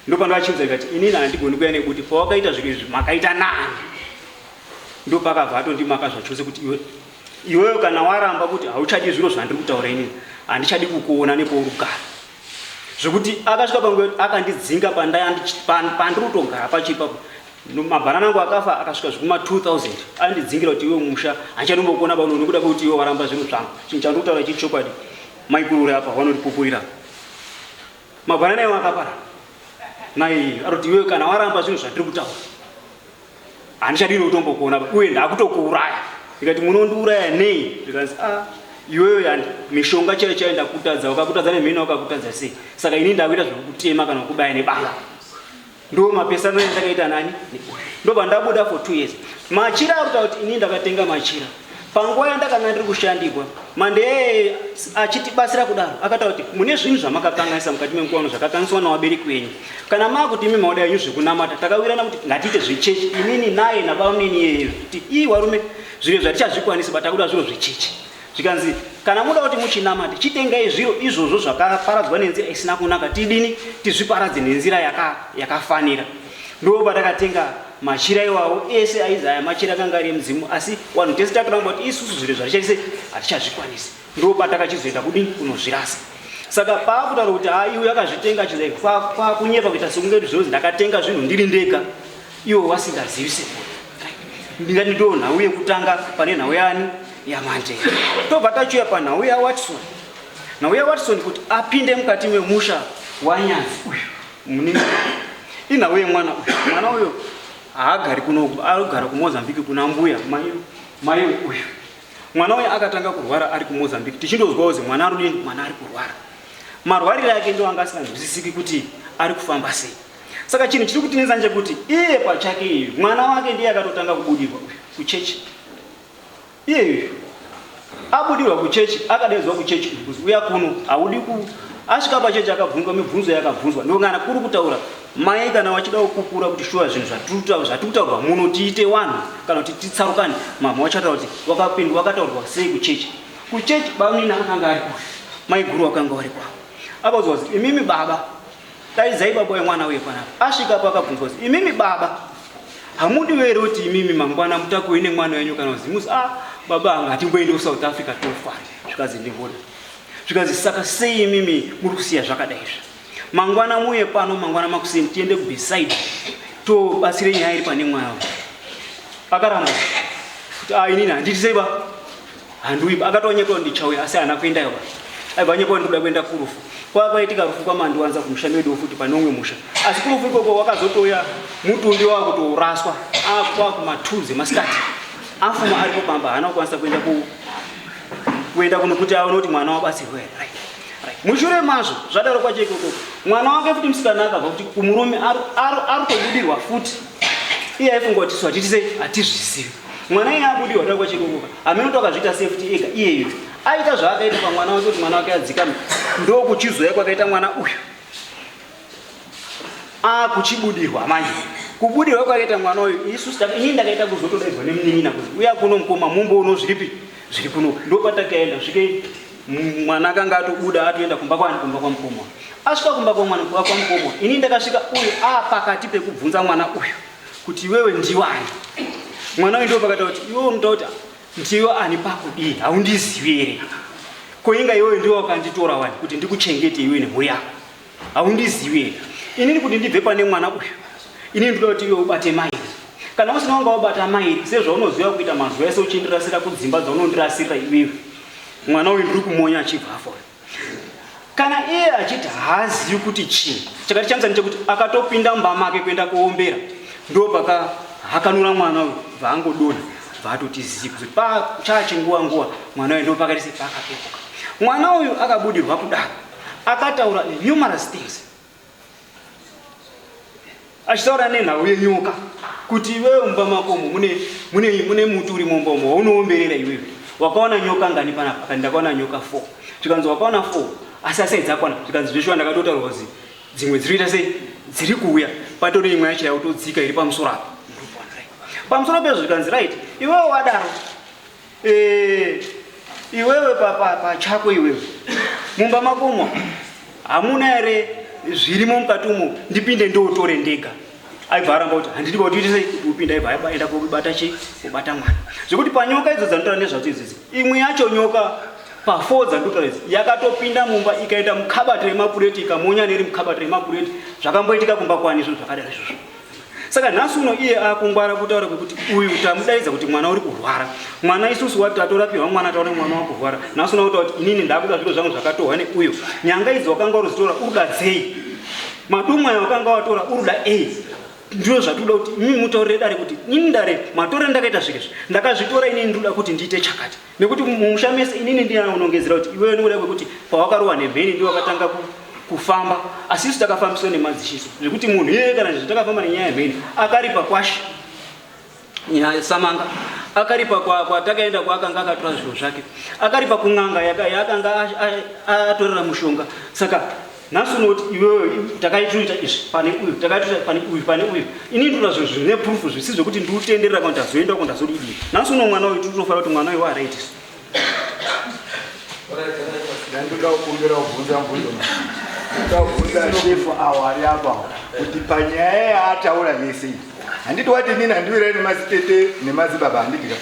Ndopandakachinza ndikati inini handigoni kuuya nebute, pawakaita zviro izvi makaita nani? Ndopakabva atondimaka zvachose kuti iwe iwewe kana waramba kuti hauchadi zviro zvandiri kutaura inini handichadi kukuona nepauri kugara. Zvekuti akasvika panguva akandidzinga pandiri kutogara pacho ipapo. Mabhanana angu akafa akasvika zvekuma 2000 andidzingira kuti iwe musha handichatombokuona pano nekuda kwekuti iwe waramba zvinhu zvangu. Chinhu chandiri kutaura ichi chokwadi, maikuru uri apa vanondipupurira. Mabhanana iwo akapara naiye aroti iwe kana waramba zvinhu zvandiri kutaura handichadi nokutombokuona uye ndakutokuuraya. Ndikati munondiuraya nei? Zvikanzi a iwewe yandi mishonga chaiyo chaiyo ndakutadza, wakakutadza nemhino wakakutadza sei? Saka ini ndakuita zvekukutema kana kukubaya nebanga. Ndo mapesano andakaita nani ndobva ndabuda for 2 years. Machira ari kutaura kuti ini ndakatenga machira panguva yandakanga ndiri kushandirwa, Mandee achitibatsira kudaro akataura kuti mune zvinhu zvamakakanganisa mukati menguva uno zvakakanganiswa navabereki venyu. Kana maakuti imi maoda yenyu zvekunamata, takawirana kuti ngatiite zvechechi, inini naye nabamunini iyeyo, kuti ii warume zviro zvatichazvikwanisi but takuda zviro zvechechi. Zvikanzi kana muda kuti muchinamate chitengai zviro izvozvo zvakaparadzwa nenzira isina kunaka, tidini tizviparadze nenzira yakafanira. Yaka ndo patakatenga machira iwawo ese aizi aya machira akanga ari emudzimu, asi vanhu tese tatoramba kuti isusu zviro zvatichaise hatichazvikwanisi. Ndo patakachizoenda kudini kunozvirasa. Saka paakutaura kuti ha iwe akazvitenga achiza kwakunyepa kuita sekunge kuti zvinozi ndakatenga zvinhu ndiri ndega iwo wasingazivi semunhu. Ndingati ndo nhau yekutanga pane nhau yani yaMandela. Tobva tachiuya panhau yaWatson. Nhau yaWatson kuti apinde mukati memusha waNyanzi uyu munini inhau yemwana uyu. Mwana uyu haagari kuno, anogara kuMozambique kuna mbuya mai uyu. Mwana uyu akatanga kurwara ari kuMozambique, tichindozwa kuzi mwana ari kudini, mwana ari kurwara. Marwarire ake ndo anga asinganzwisisiki kuti ari kufamba sei. Saka chinhu chiri kutinetsa ndechekuti iye pachake iye mwana wake ndiye akatotanga kubudirwa uyu kuchechi. Iye uyu abudirwa kuchechi, akadaidzwa kuchechi uyu kuzi uya kuno, haudi ku asvika pachechi akabvunzwa mibvunzo yakabvunzwa. Ndongana kuri kutaura mai kana vachida kukupura kuti shuwa zvinhu zvatiri kutaurwa muno tiite wanhu kana kuti titsarukane, mama vachataura kuti wakapindwa wakataurwa sei kuchechi. Kuchechi bamunini akanga ari kuyo, maiguru wakanga wari kwavo. Akaudzwa kuti imimi baba daidzai baba wemwana uye panapa. Asvika apo akabvunzwa kuti imimi baba hamudi here kuti imimi mangwana mutakuwe nemwana wenyu kana kuti muzi ah baba anga hatimboende kuSouth Africa tofa. Zvikanzi ndingoda. Zvikanzi saka sei imimi muri kusiya zvakadai izvi? Mangwana muuye pano, mangwana makuseni tiende kuBeside tobatsire nyaya iri pane mwana uyu. Akaramba kuti ah inini handiti sei ba handiuyi ba. Akatonyeka kuti ndichauya asi haana kuendayo ba. Aibva anyeka kuti ndikuda kuenda kurufu. Kwakaitika rufu kwaMandiwanza kumusha medu futi pane umwe musha. Asi kurufu ikoko wakazotouya mutumbi wakutouraswa akwa kuma2 dzemasikati. Afuma aripo pamba haana kukwanisa kuenda kuno kuti aone kuti mwana wabatsirwa here. Right. Mushure mazvo zvadaro kwacho ikoko mwana wake futi musikana akabva kuti kumurume ari kubudirwa futi iye aifunga kuti isu hatiti sei hatizvizivi mwana iye abudirwa daro kwacho ikoko hameno kuti akazviita sei futi ega iyeyo aita zvaakaita pamwana wake kuti mwana wake adzikame ndokuchizoya kwakaita mwana uyu akuchibudirwa manje kubudirwa kwakaita mwana uyu isu ini ndakaita kuzotodaidzwa nemunin'ina kuti uya kuno mukoma mumbono zviripi zviri kuno ndopatakaenda svike mwana akanga atobuda atoenda kumba kwani kumba kwamukoma asvika kumba kwamwana kwamukoma ini ndakasvika uyu apakati pekubvunza mwana uyu kuti iwewe ndiwani mwana uyu ndopakata kuti iwewe unotaura kuti ndiwe ani pakudii haundizivi here ko inga iwewe ndiwe wakanditora wani kuti ndikuchengete iwe nemhuri yako haundizivi here inini kuti ndibve pane mwana uyu inini ndoda kuti iwe ubate mairi kana usina wanga wabata mairi sezvaunoziva kuita mazuva ese uchindirasira kudzimba dzaunondirasirira iwewe mwana uyu ndiri kumonya achibva afa uyu kana iye achiti haazivi kuti chii chakati chamisa ndechekuti akatopinda mumba make kuenda kuombera ndopaka hakanura mwana uyu bvaangodonha bvaatoti zii kuzoti pachachinguva nguva mwana uyu ndopakati se paakapepuka mwana uyu akabudirwa kudaro akataura numerous things achitaura nenhau yenyoka kuti iwewe mumba makomo mune, mune, mune muti uri mumba umo waunoomberera iwewe wakaona nyoka ngani panapa akati ndakaona nyoka 4 zvikanzi wakaona 4 asi asai dzakwana zvikanzi zveshuwa ndakatotaurwa kuzi dzimwe dziri kuita sei dziri kuuya patori imwe yacho yakutodzika iri pamusoro apa pamusoro pezvo zvikanzi right iwewe wadaro Eh, iwewe pachako iwewe mumba makomo hamuna here zvirimo mukati umo ndipinde ndotore ndega aibva aramba kuti handidi kuti uite sei kuti upinde aibva aenda kubata chi kubata mwana zvekuti panyoka idzo dzanotaura nezvadzo idzidzi imwe yacho nyoka pafo dzandotaura idzi yakatopinda mumba ikaenda mukabati remapureti ikamonya neri mukabati remapureti zvakamboitika kumba kwani izvo zvakadaro izvozvo Saka nhasi uno iye akungwara kutaura kwekuti uyu tamudaidza kuti mwana uri kurwara. Mwana isusu wati tatorapiwa mwana taona mwana wakurwara. Nhasi uno kutaura kuti inini ndakuda zviro zvangu zvakatohwa neuyo. Nyanga idzi wakanga uruzitora uruda dzei? Madumwa ayo wakanga watora uruda ei? Ndizvo zvatinoda kuti imi mutaurire dare kuti inini dare matore ndakaita zviro izvi. Ndakazvitora inini ndinoda kuti ndiite chakati. Nekuti mumusha mese inini ndiye anonongedzera kuti iwewe nekuda kwekuti pawakarohwa nemheni ndiwe wakatanga kufamba asi isu takafambiswa nemadzishiso zvekuti munhu iyeye kana zvatakafamba nenyaya yemheni akaripa kwashe nyaya samanga akaripa kwatakaenda kwaakanga akatora zviro zvake akaripa kun'anga yaakanga atorera mushonga saka Nhasi unoti iwewe takaitoita izvi pane uyu takaitoita pane uyu pane uyu ini ndoda zvinhu zvine proof zvisi zvekuti ndiutenderera kana ndazoenda uko ndazodii nhasi uno mwana uyu tinotofanira kuti mwana uyu waaright isu ndandoda kukumbira kubvunza mubvunzo ndoda kubvunza shefu awo ari apa kuti panyaya yaataura yese iyi handiti wati inini handiwirai nemazitete nemazibaba handiti ka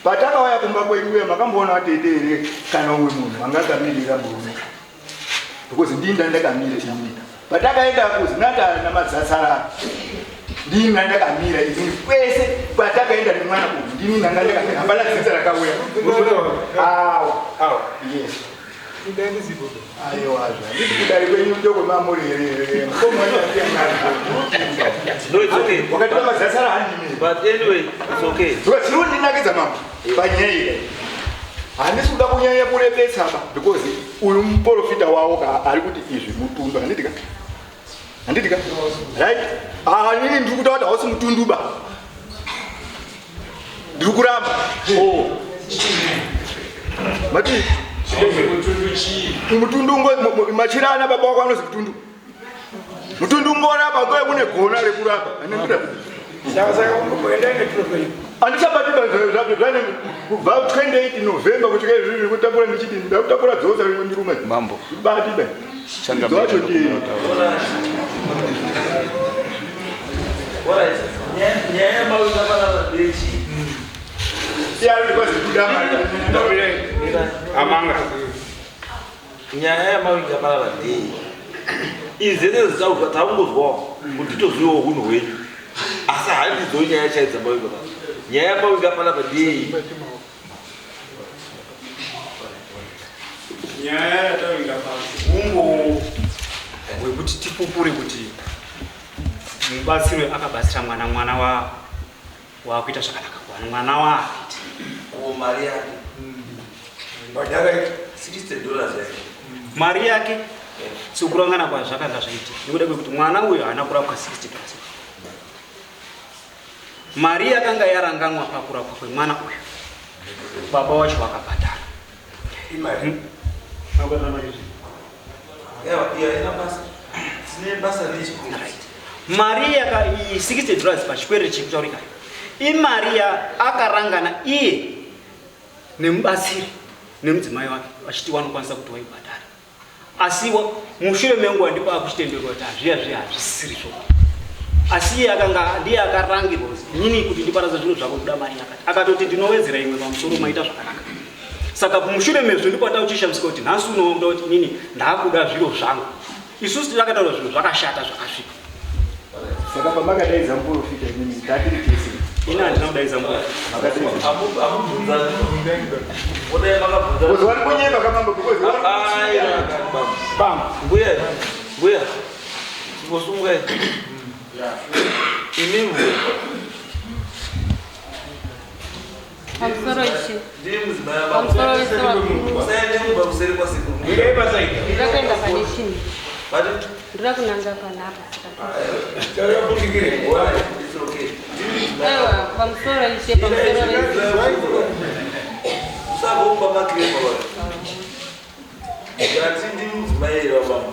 patakauya kumba kwenyu uye makamboona watete here kana umwe munhu anga akamirira murume because ndini ndandakamira inini patakaenda kuzinata namadzasara ndini ndandakamira inini kwese kwatakaenda nemwana uyu ndini ndanga ndakamira hapana dzinza rakauya awa awa yes aiwazvo handiti kudare kwenyu ndokwemamuri here wakati vamadzasara handimi but anyway it's okay chiri kundinakidza mambo panyaya iyi handisi kuda kunyanya kurebesa ba because uyu muprofita wavo ka ari kuti izvi mutundu handiti ka handiti ka right ah inini ndiri kuta kuti hausi mutundu ba ndiri kuramba oh mati mutundu ngo machira ana baba wako anozi mutundu mutundu ungorapa kwe kune gona rekurapa andichabati zvane kubva 28 november kusvika izvizvi kutambura ndichiti ndakutambura dzosa rimwe ndirume mambo bati ba dzacho ndi nyaya yamawinga panapa ndechi amanga Nyaya yamavinga panapa ndei idzi dzese dzitaurwa takungozwawo kuti titozivawo hunhu hwenyu asi handidzo nyaya chai dzamavinga panapa nyaya yamavinga panapa ndei nyaya yatavinga pano ungowo hwekuti tipupure kuti mubatsiri akabatsira mwana mwana wa wakuita zvakanaka kuwana mwana waafiti ko mari yake Bhadhara 60 dollars yake. Mari yake sekurangana kwazvakanga zvaitika nekuda kwekuti mwana uyu haana kurapwa 60 percent. Mari yakanga yaranganwa pakurapwa kwemwana uyu baba wacho vakabhadhara. Imari. Mari yaka iyi 60 dollars pachikwereti chekutaurika imari ya akarangana iye nemubatsiri nemudzimai wake vachiti vanokwanisa kuti waibhadhara asi mushure menguva ndipo akuchitenderwa kuti hazviya zviya hazvisirizvo asi iye akanga ndiye akarangirwa kuti inini kuti ndiparadza zvinhu zvako kuda mari yakati akatoti ndinowedzera imwe pamusoro maita zvakanaka saka mushure mezvo ndipo atauchishamisika kuti nhasi unoda kuti inini ndaakuda zviro zvangu isusu takataura zvinhu zvakashata zvakasvipa Saka pamakadaidza muprofita imimi tatiri tese. Ini handina kudaidza muprofita. Makadaidza. Because vari kunyepa kamambo because vari Bam. Mbuya, mbuya. Chimbosungai. Imi mbuya. Pamusoro ishe. Ndiri mudzimai wababa. Pamusoro wese vakuru. Musaende kumba kuseri kwasekuru. Ndiri kuenda pane chinhu. Bati? Ndiri kunanga panapa. It's okay. Aiwa, pamusoro ishe, pamusoro wese. Usagomba makirema baba. Ndati ndiri mudzimai here wababa.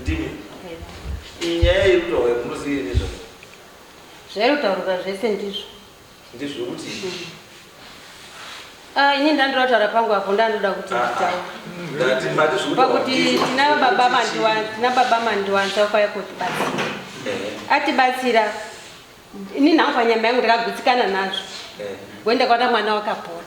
Ndimi. Iyi nyaya iri kutaurwa munoziva nezvayo. Zvairi kutaurwa zvese ndizvo. Ndizvo kuti Ah, ini ndandoda kutaura pangu apo ndandoda kuti nditaure. ndati mati zvekutaura. Pakuti tina baba mandiwanza, tina baba mandiwanza wakauya kotibatsira. Atibatsira. Ini nhangu panyama yangu ndakagutsikana nazvo. Wenda kwaona mwana wakapora.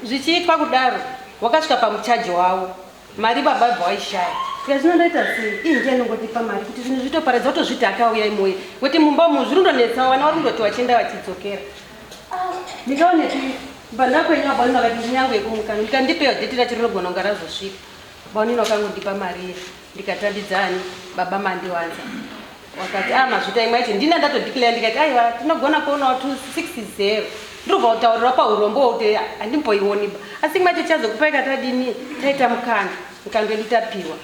Zvichiitwa kudaro, wakasvika pamuchaji wavo. Mari baba vabva waishaya. Saka zvino ndoita sei? Iye ndiye anongotipa mari kuti zvinhu zvitoparadza otozviti akauya imoye. Kuti mumba umu zviri kundonetsa vana vari kundoti vachienda vachidzokera. Ah, ndikaonepi banda kwenyu baba vakati ndinyangu yekumukana. Ndikandipewo dheti racho rinogona kunga razosvika. Baunini wakangondipa mari iye ndikatambidza ani baba mandiwanza. Wakati ah mazvita imwe yacho ndina ndatodeclare ndikati aiwa tinogona kuonawo 260. Ndobva kutaurirwa paurombo hwokuti handimboioni ba. Asi imwe yacho tichazokupai katadini taita mukando. Mukando wedu tapiwa.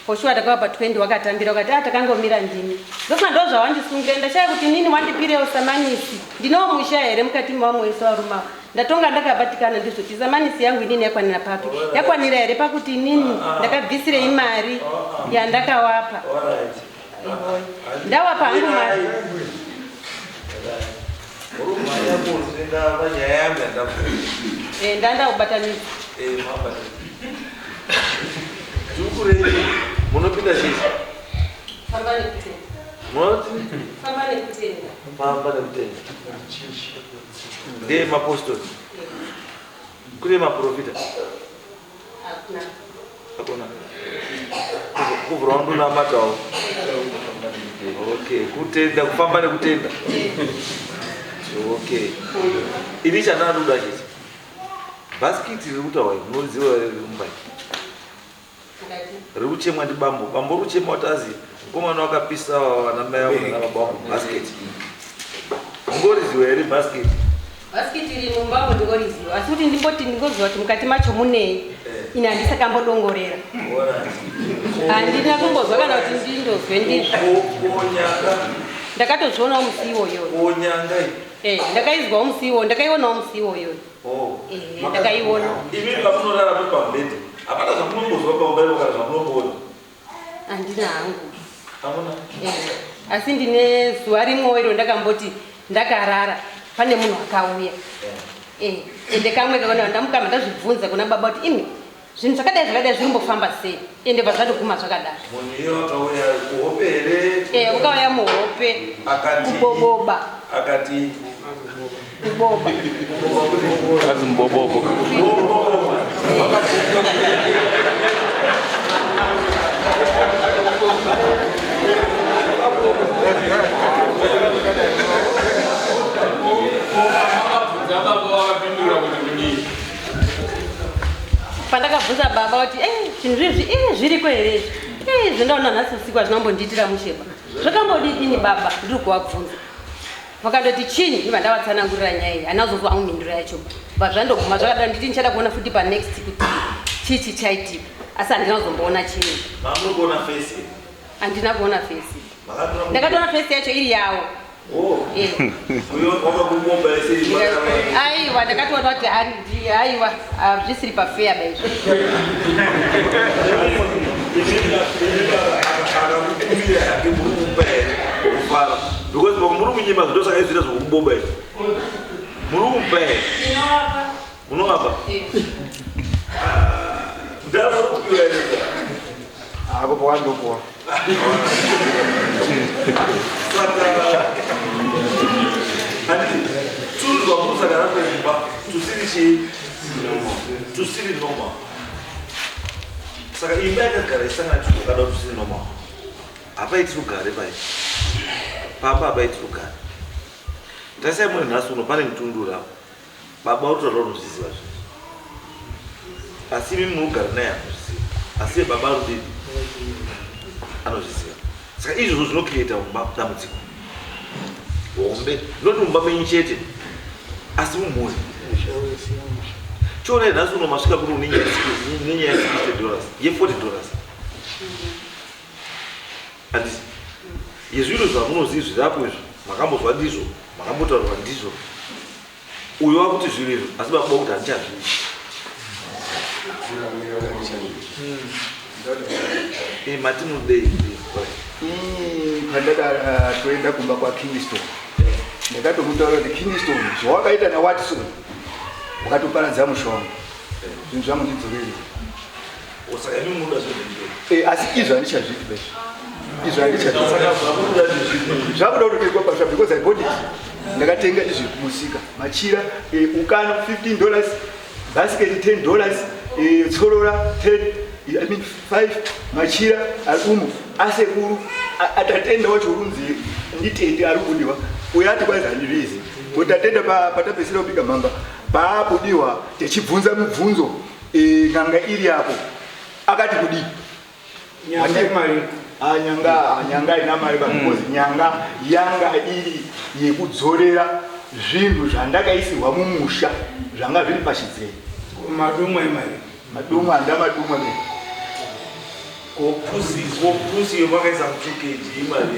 For sure takavapa 20 wakatambira wakati ah takangomira ndimi. Ndofunga ndozvawandisungira ndashaya kuti inini wandipirewo samanisi. Ndinowo musha here mukati mevamwe wese varume ava. Ndatonga ndakabatikana ndizvo kuti samanisi yangu inini yakwanira papi. Yakwanira here pakuti inini ndakabvisirei mari yandakawapa. Ndawapa hangu mari. Eh, ndanda kubatanidza. Eh, mabatanidza. Dhuku renyu munopinda chii? Famba nekutenda. Munoti? Famba nekutenda. Famba nekutenda. Ndiye mapostori. Kune maprofita. Hakuna. Hakuna. Kuvhura wandonamatawo. Okay, kutenda kufamba nekutenda. Okay. Ini chandanoda chete. Bhasikiti riri kutaurwa iri munoriziva here riri mumba iri? Riri kuchemwa ndibambo. Bambo riri kuchemwa kuti azi mukomana wakapisa vana mai vangu nana baba vangu bhasikiti. Mungoriziva here bhasikiti? Bhasikiti iri mumba umo ndingoriziva asi kuti ndimboti ndingoziva kuti mukati macho munei ini handisakambodongorera handina kumbozwa kana kuti ndindozwe ndizvo ndakatozvionawo musi iwoyo Eh, ndakaizwawo musi iwoyo ndakaionawo musi iwoyo Oh. Eh, ndakaiona Imi pamunorara muri pamubhedha hapana zvamunombozwa pamubhedha kana zvamunomboona. Handina hangu. Hamuna? Eh, asi ndine zuva rimwewo iro ndakamboti ndakarara pane munhu akauya. Eh, ende kamwe kakona ndamukama ndazvibvunza kuna baba kuti imi zvinhu zvakadai zvakadai zvinombofamba sei ende bva zvatoguma zvakadaro. Munhu iye wakauya kuhope here? Eh, wakauya muhope. Akati Kuboboba. Akati Kuboba. Kazi mbobobo. Pandakabvunza baba kuti eh, zvinhu zvezvi eh, zviriko here izvi eh, zvindaona nhasi usiku hazvinombondiitira musheba zvakambodidini baba ndiri kuvabvunza vakandoti chinyi ndibva ndavatsanangurira nyaya iyi handina kuzozwa hangu mhinduro yacho bva zvandoguma zvakadaro nditi ndichada kuona futi panext kuti Chii chichaitika? Asi handina kuzomboona chinhu. Mamuri kuona face? Handina kuona face. Ndakatoona face yacho iri yawo. Oh. Eh. Uyo wakakubomba yese. Aiwa, ndakatoona kuti andi aiwa, hazvisiri pafair ba izvo. Akakukumbira yake muri kumupa here kufara because muri kunyima zvido zvakaizvira zvokubomba izvi muri kumupa here munovapa mudhara muri kupiwa here Ako pawandopuwa. Saka handiti turi zvamunosangana kumba tusiri chii tusiri normal. Saka imba yakagara isangana tukada tusiri normal, hapaiti rugare pai pamba, hapaiti rugare. Tasai mune nhasi uno pane mutundura baba utoda unozviziva zvinhu, asi imi munogara naye anozviziva, asi iye baba arudini anozviziva. Saka izvozvo zvinocreata mumba dambudziko hombe, noti mumba menyu chete, asi mumhuri. Chionai nhasi uno masvika kuri une nenyaya ye$60, ye$40, handiti? Yezvinhu zvamunozivi zvirapo izvo makambozwa ndizvo, makambotaurwa ndizvo. Uyo wakuti zvinhu izvo, asi baba kuti handichazvii. Mati mudei? Pandakatoenda kumba kwaKingston, ndakatomutaura kuti, "Kingston, zvawakaita naWatson, wakatoparadza mushonga. Zvinhu zvangu ndidzorere." Saka imi munoda zvinhu? Asi izvo handichazvidi bezvo, izvo handichazvidi. Saka zvamunoda ndezvipi? Zvakuda kutotengwa pasha because I bought it. Ndakatenga izvi kumusika, machira, ukano $15, basket $10, tsorora 10, I mean 5, machira ari umu asekuru. Atatenda wacho urunzi nditende ari kudiwa uyo ati kwanzi handizvizi kuti tatenda. Patapedzisira kubika mhamba paabudiwa tichibvunza mibvunzo, n'anga iri apo akati kudii? Nyanga imari? Ah, nyanga, ah, nyanga ina mari, but because nyanga yanga iri yekudzorera zvinhu zvandakaisirwa mumusha zvanga zviri pachidzei. Madumwa imari? Madumwa handa madumwa ne. Kopusi iyo makaisa mu2 kg imari?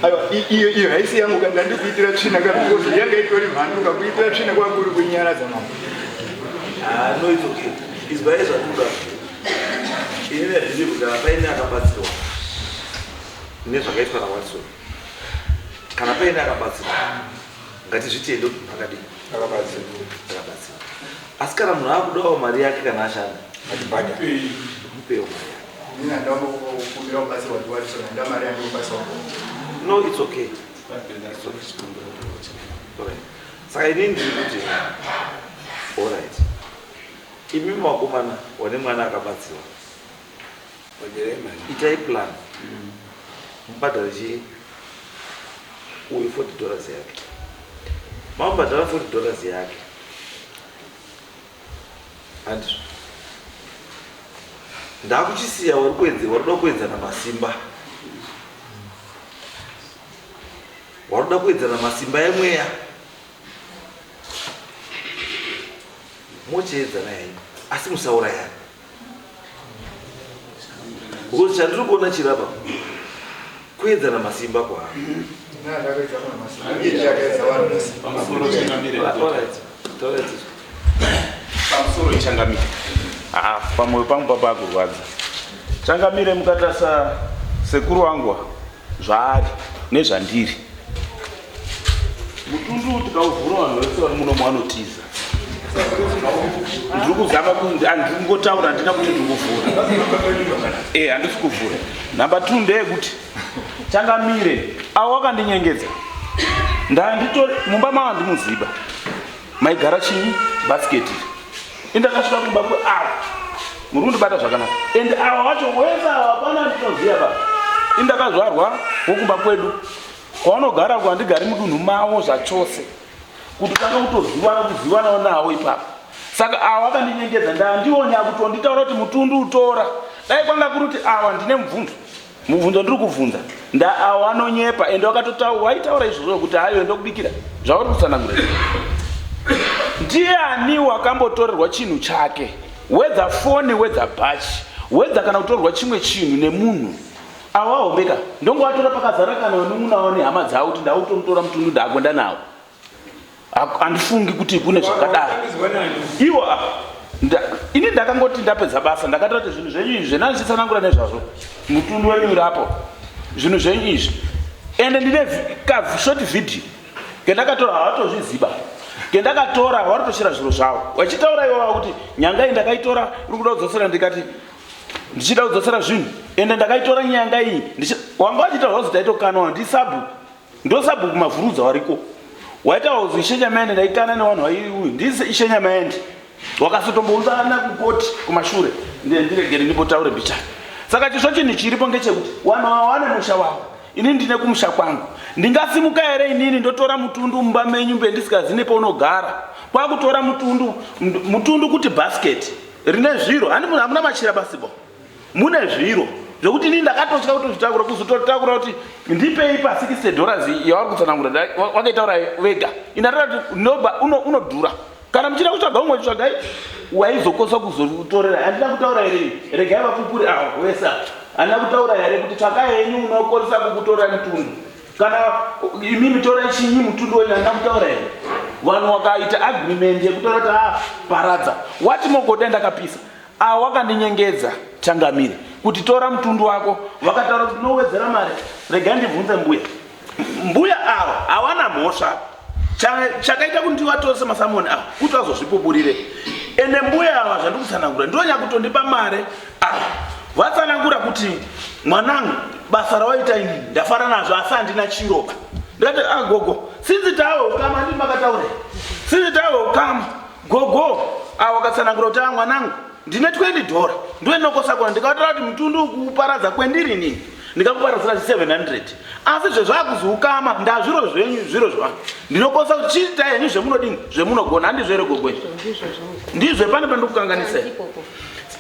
Aiwa, iyo haisi yangu kana ndikuitira tsvina ka, because yanga itori mhandu kakuitira tsvina kwakuri kunyaradza mama. Ah, no, it's okay. Izvai zvatuda. Inini handiri kuti kana paine akabatsirwa nezvakaitwa naWatson, kana paine akabatsirwa, ngatizvitende kuti munhu akadii? Akabatsirwa. Asi kana munhu akudawo mari yake kana ashanda, mupewo mari yake. Ini handambokumbira kubatsirwa ndiWatson, handa mari yandikubatsirwa. No, it's okay. It's okay. Alright. Saka inini ndiri kuti, alright, imi makomana wane mwana akabatsirwa, itai plan, mubhadhare chii uyu $40 yake. Mamubhadhara $40 yake, handizvo? Ndakuchisiya wari kuedze, wari kuda kuedzana masimba, wari kuda kuedzana masimba emweya, mochiedzana henyu, asi musaurayana, because chandiri kuona chirapa kuedzana masimba kwaari. Pamusoro, changamire. Alright. Alright. Pamusoro, changamire. Ah, pamwoyo pangu papa akurwadza, changamire. Mukatarisa sekuru wangu zvaari nezvandiri, mutundu tikauvhura, vanhu vese vari muno vanotiza. Ndiri kuzama, handiri kungotaura, handina kuti ndiri kuvhura. Handisi kuvhura. Number 2 ndeyekuti, changamire, avo wakandinyengedza. Ndanditori mumba mava ndimuziba maigara chinyi basiketi. Indakasvika kumba kwe ava, muri kundibata zvakanaka, and ava wacho wese ava hapana ndinoziva ba. Indakazvarwa wokumba kwedu kwaunogara, kwandigari mudunhu mavo zvachose, kuti tanga kutozivana kuzivanawo nawo ipapo. Saka ava vakandinyengedza, ndandiwo nyakutonditaura kuti mutundu utora. Dai kwanga kuri kuti ava ndine mubvunzo, mubvunzo ndiri kubvunza nda ava vanonyepa, ende waitaura izvozvo kuti hayo ndokubikira zvauri kutsanangura. Ndiani wakambotorerwa chinhu chake? Wedza foni, wedza bhachi, wedza kana kutorwa chimwe chinhu nemunhu. Awa hombeka, ndongovatora pakazara kana vanun'una wavo nehama dzavo kuti ndakutomutora mutundu ndakuenda nawo. Handifungi kuti kune zvakadaro. Iwo ah, ini ndakangoti ndapedza basa ndakataura kuti zvinhu zvenyu izvi zvenandichitsanangura nezvazvo mutundu wenyu uri apo zvinhu zvenyu izvi ende ndine kashort video kendakatora havatozviziba kendakatora varitoshira zviro zvavo vachitaura ivava kuti nyanga iyi ndakaitora iri kuda kudzosera ndikati ndichida kudzosera zvinhu ende ndakaitora nyanga iyi wanga vachiita zvakuzi taitokanwa ndisabhuku ndosabhuku mavhurudza wariko waita wakuzi ishenyamaende ndaikana nevanhu vaiuyu ndise ishenyamaende wakasotombounzana kukoti kumashure ndiregere ndimbotaure mbichana saka chisvo chinhu chiripo ngechekuti vanhu ava vane musha wavo Ini ndine kumusha kwangu. Ndingasimuka here inini ndotora mutundu mumba menyu mbendisingazi nepaunogara. Kwakutora mutundu mutundu kuti basket rine zviro. Handi munhu hamuna machira basi bo. Mune zviro zvekuti inini ndakatotya kutozvitakura kuzototakura kuti ndipei pa 60 dollars yavari kutsanangura wakaitaura vega. Ini ndatoda kuti noba unodhura. Kana muchida kutsvaga umwe tsvagai waizokosa kuzotorera. Handina kutaura here? Regai vapupuri ava vese ava. Handina kutaura here kuti tsvakai henyu unokoresa kukutora mutundu. Kana imimi torai chinyi mutundu wenyu handina kutaura here? Vanhu wakaita agreement yekutora kuti ah paradza. Wati mogoda ndakapisa. Ah wakandinyengedza changamire kuti tora mutundu wako. Vakataura kuti unowedzera mari. Regai ndibvunze mbuya. Mbuya ava hawana mhosva. Chakaita kuti ndivatose masamoni ava kuti vazozvipupurire. Ende mbuya ava zvandiri kutsanangura ndivo nyakutondipa mare ava. Vatsanangura kuti mwanangu basa rawaita ini ndafara nazvo asi handina chiroba. Ndikati ah gogo sinzi tawe ukama handiti makataura. Sinzi tawe ukama gogo ava vakatsanangura kuti ah mwanangu ndine 20 dhora ndiwe ndinokosakona ndikataura kuti mutundu ukuparadza kwendiri inini ndikakuparadzira 700 asi zvezvakuziukama ndazviro zvenyu zviro zvevanhu ndinokwanisa kuti chiitai henyu zvemunodini zvemunogona handizvo here gogo ndizvo pane pandikukanganisa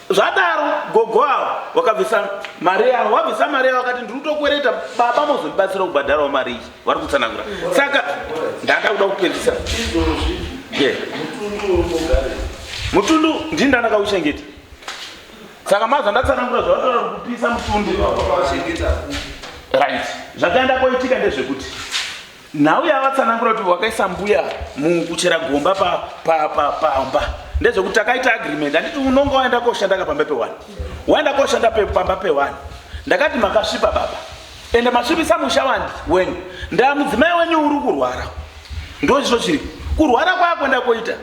zvadaro gogo avo wakabvisa mari yavo wabvisa mari yavo akati ndiri kutokwereta baba mozondibatsira kubhadharawo mari iyi vari kutsanangura saka ndanga kuda kupedzisa mutundu ndini ndandakauchengeta Saka maza ndatsanangura zvavataura kupisa mutundu. Right. Zvakaenda koitika ndezvekuti nhau yavatsanangura kuti wakaisa mbuya mukuchera gomba pamba pa, pa, pa, ndezvekuti takaita agreement handiti unonga waenda koshanda ka pamba pewani waenda koshanda pamba pewani ndakati makasvipa baba ende masvipisa musha wani wenyu ndaa mudzimai wenyu uri kurwara ndozvo chiri kurwara kwaakuenda koita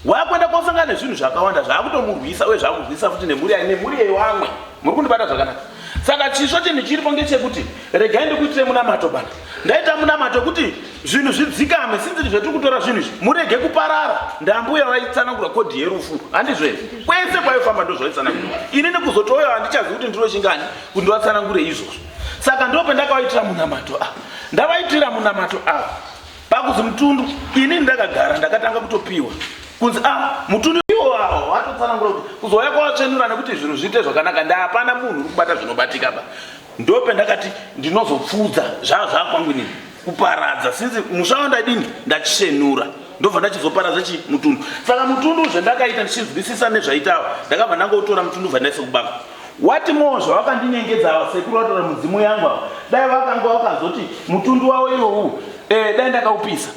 Wakuenda kosangana nezvinhu zvakawanda zvakutomurwisa uye zvakurwisa futi nemhuri yake nemhuri yevamwe. Muri kundibata zvakanaka. Saka chisvo chinhu chiripo ngechekuti regai ndikuitire munamato bana. Ndaita munamato wekuti zvinhu zvidzikame sinzi zvetiri kutora zvinhu izvi murege kuparara. Ndambuya vaitsanangura kodhi yerufu handizvo here? Kwese kwaifamba ndozvaitsanangura. Ini nekuzotouya handichazivi kuti ndiro chingani kuti ndivatsanangure izvozvo. Saka ndopendakavaitira munamato ah. Ndavaitira munamato ah. Pakuzi mutundu ini ndakagara ndakatanga kutopiwa kunzi a ah, mutundu iwo awo watotsanangura kuti kuzouya kwawatsvenura nekuti zvinhu zviite zvakanaka ndapana munhu uri kubata zvinobatika ba ndopendakati ndinozopfuudza zvaa zvakwangu inini kuparadza since musha wandadini ndachenura ndobva ndachizoparadza chi mutundu saka mutundu zvendakaita ndichinzwisisa nezvaitawa ndakabva ndangotora mutundu bva ndaisa kubaka What more zvavakandinyengedza ava sekuru vatora mudzimu yangu ava dai vakanga vakazoti mutundu wavo iwowu eh, dai ndakaupisa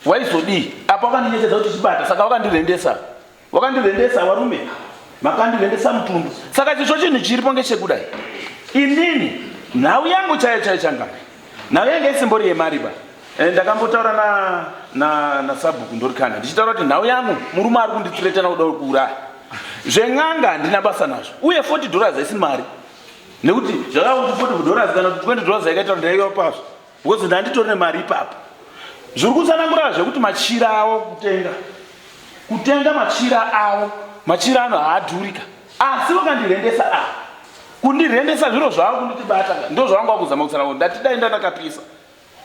waizodii apa vakandinyengedza kuti chibata saka vakandirendesa vakandirendesa varume makandirendesa mutundu saka chisvo chinhu chiripo ngechekudai inini nhau yangu chaiyo chaiyo changani nhau yange isimbori yemari ba eh, ndakambotaura na na nasabhuku ndorikana ndichitaura kuti nhau yangu murume ari kunditiretana kuda kuuraya Zven'anga handina basa nazvo uye 40 dollars haisi mari nekuti zvakava kuti 40 dollars kana kuti 20 dollars yakaita ndaiva pazvo because ndanditori nemari ipapo. Zviri kutsanangura zvekuti machira awo kutenga kutenga machira awo machira ano haadhurika asi vakandirendesa a kundirendesa zviro zvavo kunditi bata ndozvavanga vakuzama kutsanangura ndati dai ndandakapisa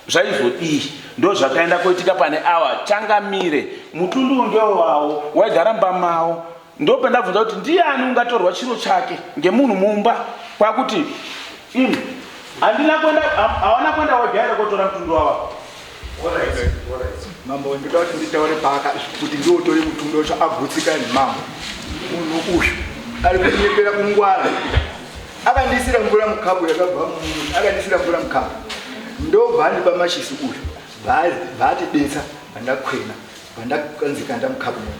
Zvaizodii? Ndozvakaenda koitika pane awa changamire. Mutundu ndewawo, waigara mumba mawo. Ndopandabvunza kuti ndiyani ungatorwa chiro chake ngemunhu mumba kwakuti imi handina kuenda hawana kuenda wega here kotora mutundu wawa. Mambo ndoda kuti nditaure paka kuti ndiwotore mutundu wacho agutsikane mambo. Munhu uyu. Ari kunyepera kungwara. Akandisira mvura mukapu yakabva akandisira mvura mukapu. Ndobva andipa machisi uyu. Bvaatidetsa pandakwena pandakanzikanda mukapu muno.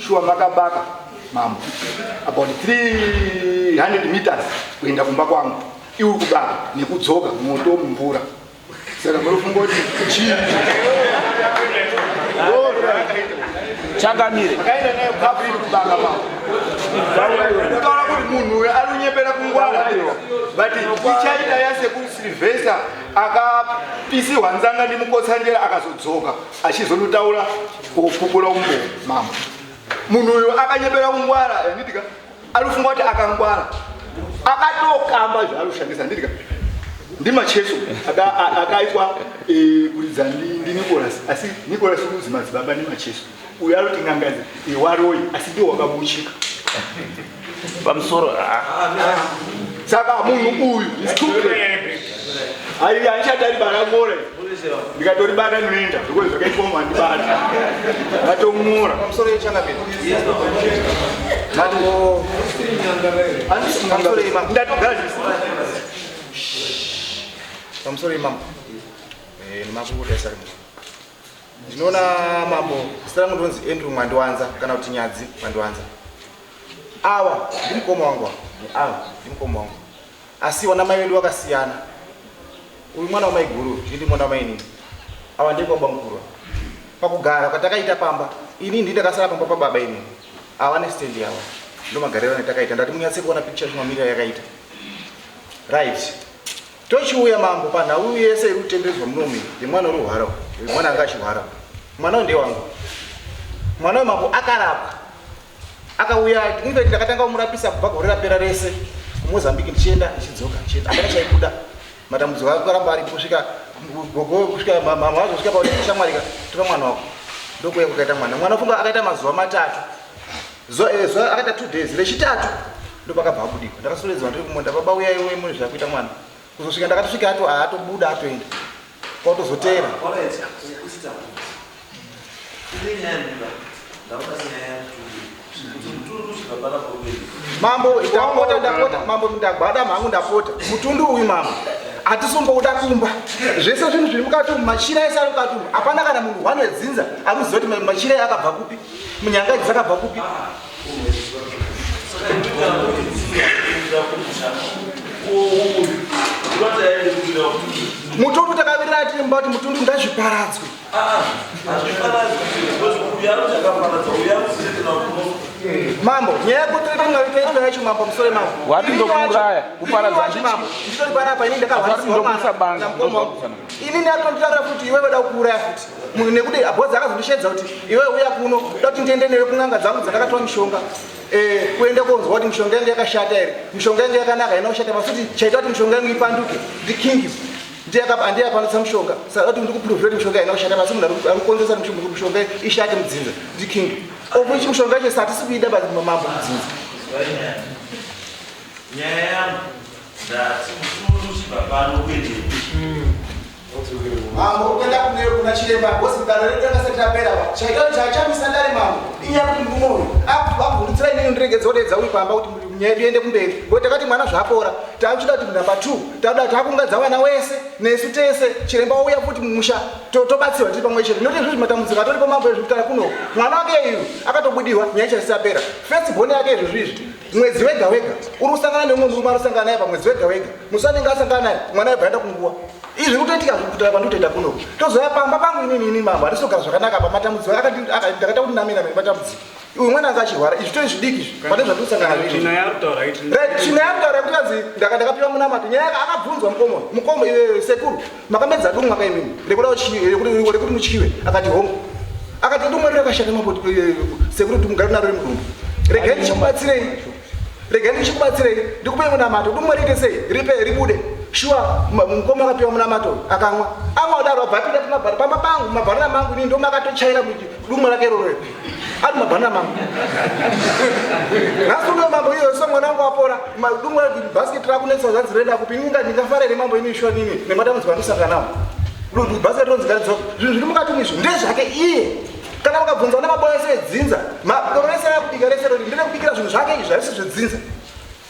Shuwa makabaka mambo about 300 meters kuenda kumba kwangu. Iwe kubaka nekudzoka moto mumvura. Saka munofunga kuti chii? Changamire. Akaenda nayo kapu iri kubaka mambo. Kutaura kuti munhu uyu ari kunyepera kungwara but ichaita yasekuru Sylvester akapisirwa nzanga ndimukotsanjera akazodzoka achizonotaura kupupura umbo mambo. Munhu uyu akanyepera kungwara handitika ari kufunga kuti akangwara akatokamba zvaari kushandisa handitika ndimacheso akaitwa kuridza ndiNicholas asi Nicholas uzi madzibaba ndimacheso uyu aroti n'angazi iwaroyi asi ndiwo wakamuchika pamusoro. Saka munhu uyu is too clever. Ai handichati bara ng'ora ndikatoribata ndinoenda because zvakaitwa mandibata ndatong'ora. Pamusoro yechangamire. Mambo. Pamusoro imambo. Ndatogara. Pamusoro imambo. Nemakukuta isari muno. Ndinoona mambo, zita rangu ndinonzi Andrew Mwandiwanza kana kuti Nyadzi Mwandiwanza. Awa ndimukoma wangu awa. Awa ndimukoma wangu. Asi wana mai vedu vakasiyana. Uyu mwana wamai guru, ini mwana wamai nini. Awa ndiye kwababa mukuru. Pakugara kwatakaita pamba, ini ndini ndakasara pamba pababa ini. Awa nestand yawa. Ndo magariro atakaita. Ndati munyatse kuona picture chimamiriro yakaita. Right. Tochiuya mambo panhau yese iri kutenderedzwa munomu yemwana uri kuhwara uyu. Mwana anga achihwara. Mwana uyu ndewangu. Mwana uyu mambo akarapwa. Akauya, in fact ndakatanga kumurapisa kubva gore rapera rese kuMozambique ndichienda ndichidzoka ndichienda. Hapana chaibuda. Matambudziko akaramba aripo kusvika gogo kusvika mama vazosvika pakuti shamwarika tora mwana wako. Ndokuuya kwakaita mwana. Mwana funga akaita mazuva matatu. Zuva akaita 2 days rechitatu ndopakabva abudikwa. Ndakasoredzwa ndiri kumunda baba uyai uye mune zvakuita mwana. Kuzosvika ndakatosvika ato haatobuda atoenda. Kwatozoteera. Mambo ndapota ndapota mambo ndagwada mhangu ndapota. Mutundu uyu mambo. Hatisumboda kumba. Zvese zvinhu zviri mukati umu machira ese ari mukati umu. Hapana kana munhu one wedzinza ari kuziva kuti machira aya akabva kupi. Munyanga idzi dzakabva kupi. Mutundu takavirira tiri mumba kuti mutundu ngazviparadzwe. Mambo, nyaya yekuti toita yacho mambo musore mambo. Wati ndokuuraya, kuparadza Ini wacho mambo. Nditori panapa ini ndakarwariswa Ndokuisa banga, namukoma wangu. Ini ndakatotaura futi iwewe da kuuraya futi. Munhu nekuti abhodzi akazondishedza kuti iwewe uya kuno da kuti ndiende newe kun'anga dzangu dzandakatora mishonga. Kuende konzwa kuti mishonga yangu yakashata here. Mishonga yangu yakanaka haina kushata pasi kuti chaita kuti mishonga yangu ipanduke ndikingi. Ndiye akapandutsa mishonga. Saka kuti ndikupuruvhira kuti mishonga haina kushata pasi munhu ari kukonzeresa kuti mishonga ishate mudzinza ndikingi. Of which mishonga yacho hatisi kuida basi mambo mudzinza. Nyaya yangu ndati mutundu uchibva pano kuendepi? Mambo kuenda kune kuna chiremba bosi dare redu ranga sati rapera ba. Chaita kuti chachamisa dare mambo. Inyaya kuti murume uyu akuvhundutsira inini ndiregedze kudeedza uyu pamba kuti nyaya yedu iende kumberi. Ngokuti takati mwana zvaapora. Takuchida kuti number 2 takuda takungadza vana wese nesu tese chiremba wauya futi mumusha tobatsirwa tiri pamwe chete. Nekuti izvozvi matambudziko atoripo mambo ezvekutaura kuno. Mwana wake uyu akatobudiwa nyaya ichasati yapera. First born yake izvozvi izvi mwedzi wega wega uri kusangana neumwe murume anosangana naye pamwedzi wega wega. Musi anenge asangana naye mwana webva aenda kunguwa. Izvi kutoitika kutaura kwandikutoita kuno. Tozoya pamba pangu inini ini mambo handisi kugara zvakanaka pa matambudziko ndakaita kuti name name matambudziko. Uyu mwana anga achirwara izvi tori zvidiki izvi pane zvatinosangana nazvo. Tsvina yaari kutaura iti. Right, tsvina yaari kutaura kuti kanzi ndakapiwa munamato. Nyaya yake akabvunzwa mukomo. Mukomo iwe sekuru makamedza dumwa ka imimi. Rekuda rekuti mutyiwe akati hongu. Akati dumwa riri rakashata mambo sekuru kuti mugare naro mudumbu. Regai ndichikubatsirei. Regai ndichikubatsirei. Ndikupei munamato. Dumwa riite sei? Ripe ribude. Shuwa mukoma akapiwa munamato akamwa. Amwa kudaro abva apinda pamabhara pamba pangu mabharana mangu ini ndomakatochaira dumwa rake iroro. Ari mabharana mangu. Nhasi uno mambo iyo so mwana wangu apora. Dumwa basket rakunetsa zvanzi renda kupi ini ndingafara here mambo ini shuwa nini nematambudziko andosangana nawo. Basket ronzi ngaridzoke. Zvinhu zviri mukati umu izvi ndezvake iye. Kana mukabvunza vana baba vese vedzinza, doro rese raakubika rese rori nderekubikira zvinhu zvake izvi hazvisi zvedzinza.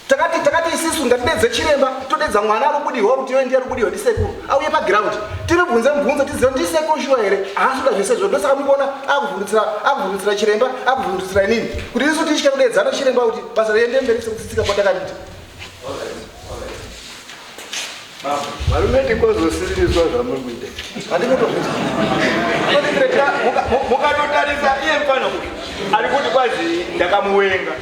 Takati takati isisu ngatidedze chiremba todedza mwana ari kubudirwa kuti iwe ndiye ari kubudirwa ndisekuru auye pagiraundi tiribvunze mubvunzo tizive ndisekuru shuwa here haasi kuda zvese izvo ndosaka muri kuona akuvhundutsira akuvhundutsira chiremba akuvhundutsira inini kuti isu titye kudedzana chiremba kuti basa riende mberi sekutsitsika kwatakariita. Varume ndikozosiririswa zvamuri kuita. Mukatotarisa iye mfana uyu ari kuti kwazi ndakamuwenga.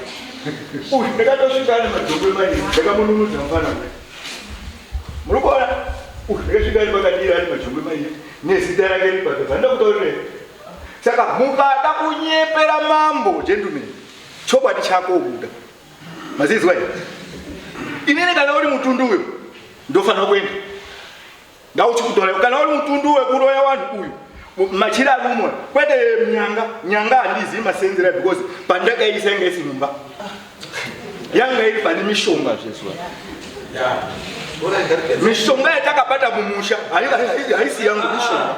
Uyu ndakatosvika ane madhokwe mairi ndakamununudza mfana uyu. Muri kuona? Uyu ndakasvika ari pakadira ane majongwe mairi nezita rake riri papepa. Ndakutaurira. Saka mukada kunyepera mambo gentlemen chokwadi chako ubuda. Mazizwa here? Inini kana uri mutundu uyu ndofanira kuenda. Ndauchikutora kana uri mutundu wekuroya vanhu uyu machira ari umo kwete nyanga nyanga handizivi masenzera because pandakaisa yanga isi mumba yanga iri pane mishonga zvezuva mishonga yatakabata mumusha haisi yangu mishonga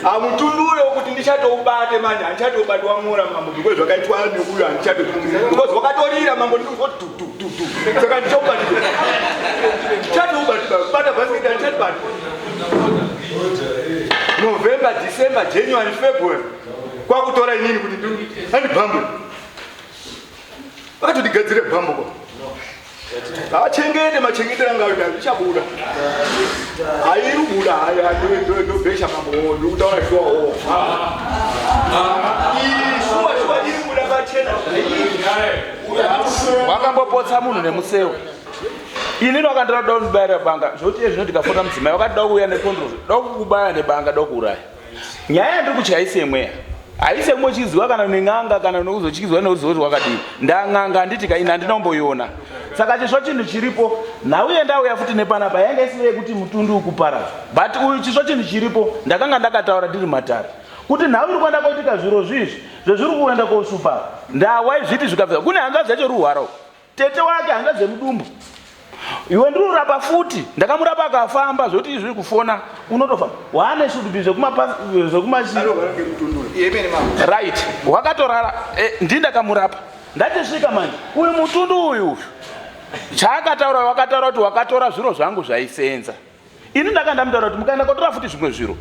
hamutundure kuti ndichatoubate manje handichatoubati wamora mambo because zvakaitwa neuyo handichato because wakatorira mambo ndikuzwa tu tu tu tu saka ndichaubati ndichatoubati bata bhasiketi handichatibati november december january february kwakutora inini kuti andibhambwe Vakatotigadzire bhambo kwa. Achengete machengetero anga aita zvichabuda. Hairi kubuda haya ndobhesha mambo ndikutaura shuwa o. Shuwa shuwa iri kubuda pachena. Wakambopotsa munhu nemuseu. Ini ndakandira kuda kundibayira banga zvekuti iye zvino ndikafona mudzimai wakati da kuuya nekondro da kukubaya nebanga da kuuraya. Nyaya yandiri kutya haisi yemweya haisi yekumbochiziwa kana nen'anga kana nekuzochikidzwa neuzivo kuti wakadii ndan'anga handiti ka ini handina kumboiona saka chisvo chinhu chiripo nhauye ndauya futi nepanapa yanga isiri yekuti mutundu ukuparadza but uyu chisvo chinhu chiripo ndakanga ndakataura ndiri matare kuti nhau iri kuenda koitika zviro zvizvi zvezviri kuenda koshupa ndawaizviti zvikabvisa kune hanzvadzi yacho ruhwara Tete wake hanzvadzi yemudumbu. Iwe ndiri kurapa futi. Ndakamurapa akafamba zvekuti izvi kufona unotofa. Waane should be zvekuma zvekuma Right. Wakatorara eh, ndini ndakamurapa. Ndachisvika manje. Uyu mutundu uyu uyu. Chaakataura wakataura kuti wakatora zviro zvangu zvaisenza. Ini ndaka ndamutaura kuti mukaenda kotora futi zvimwe zviro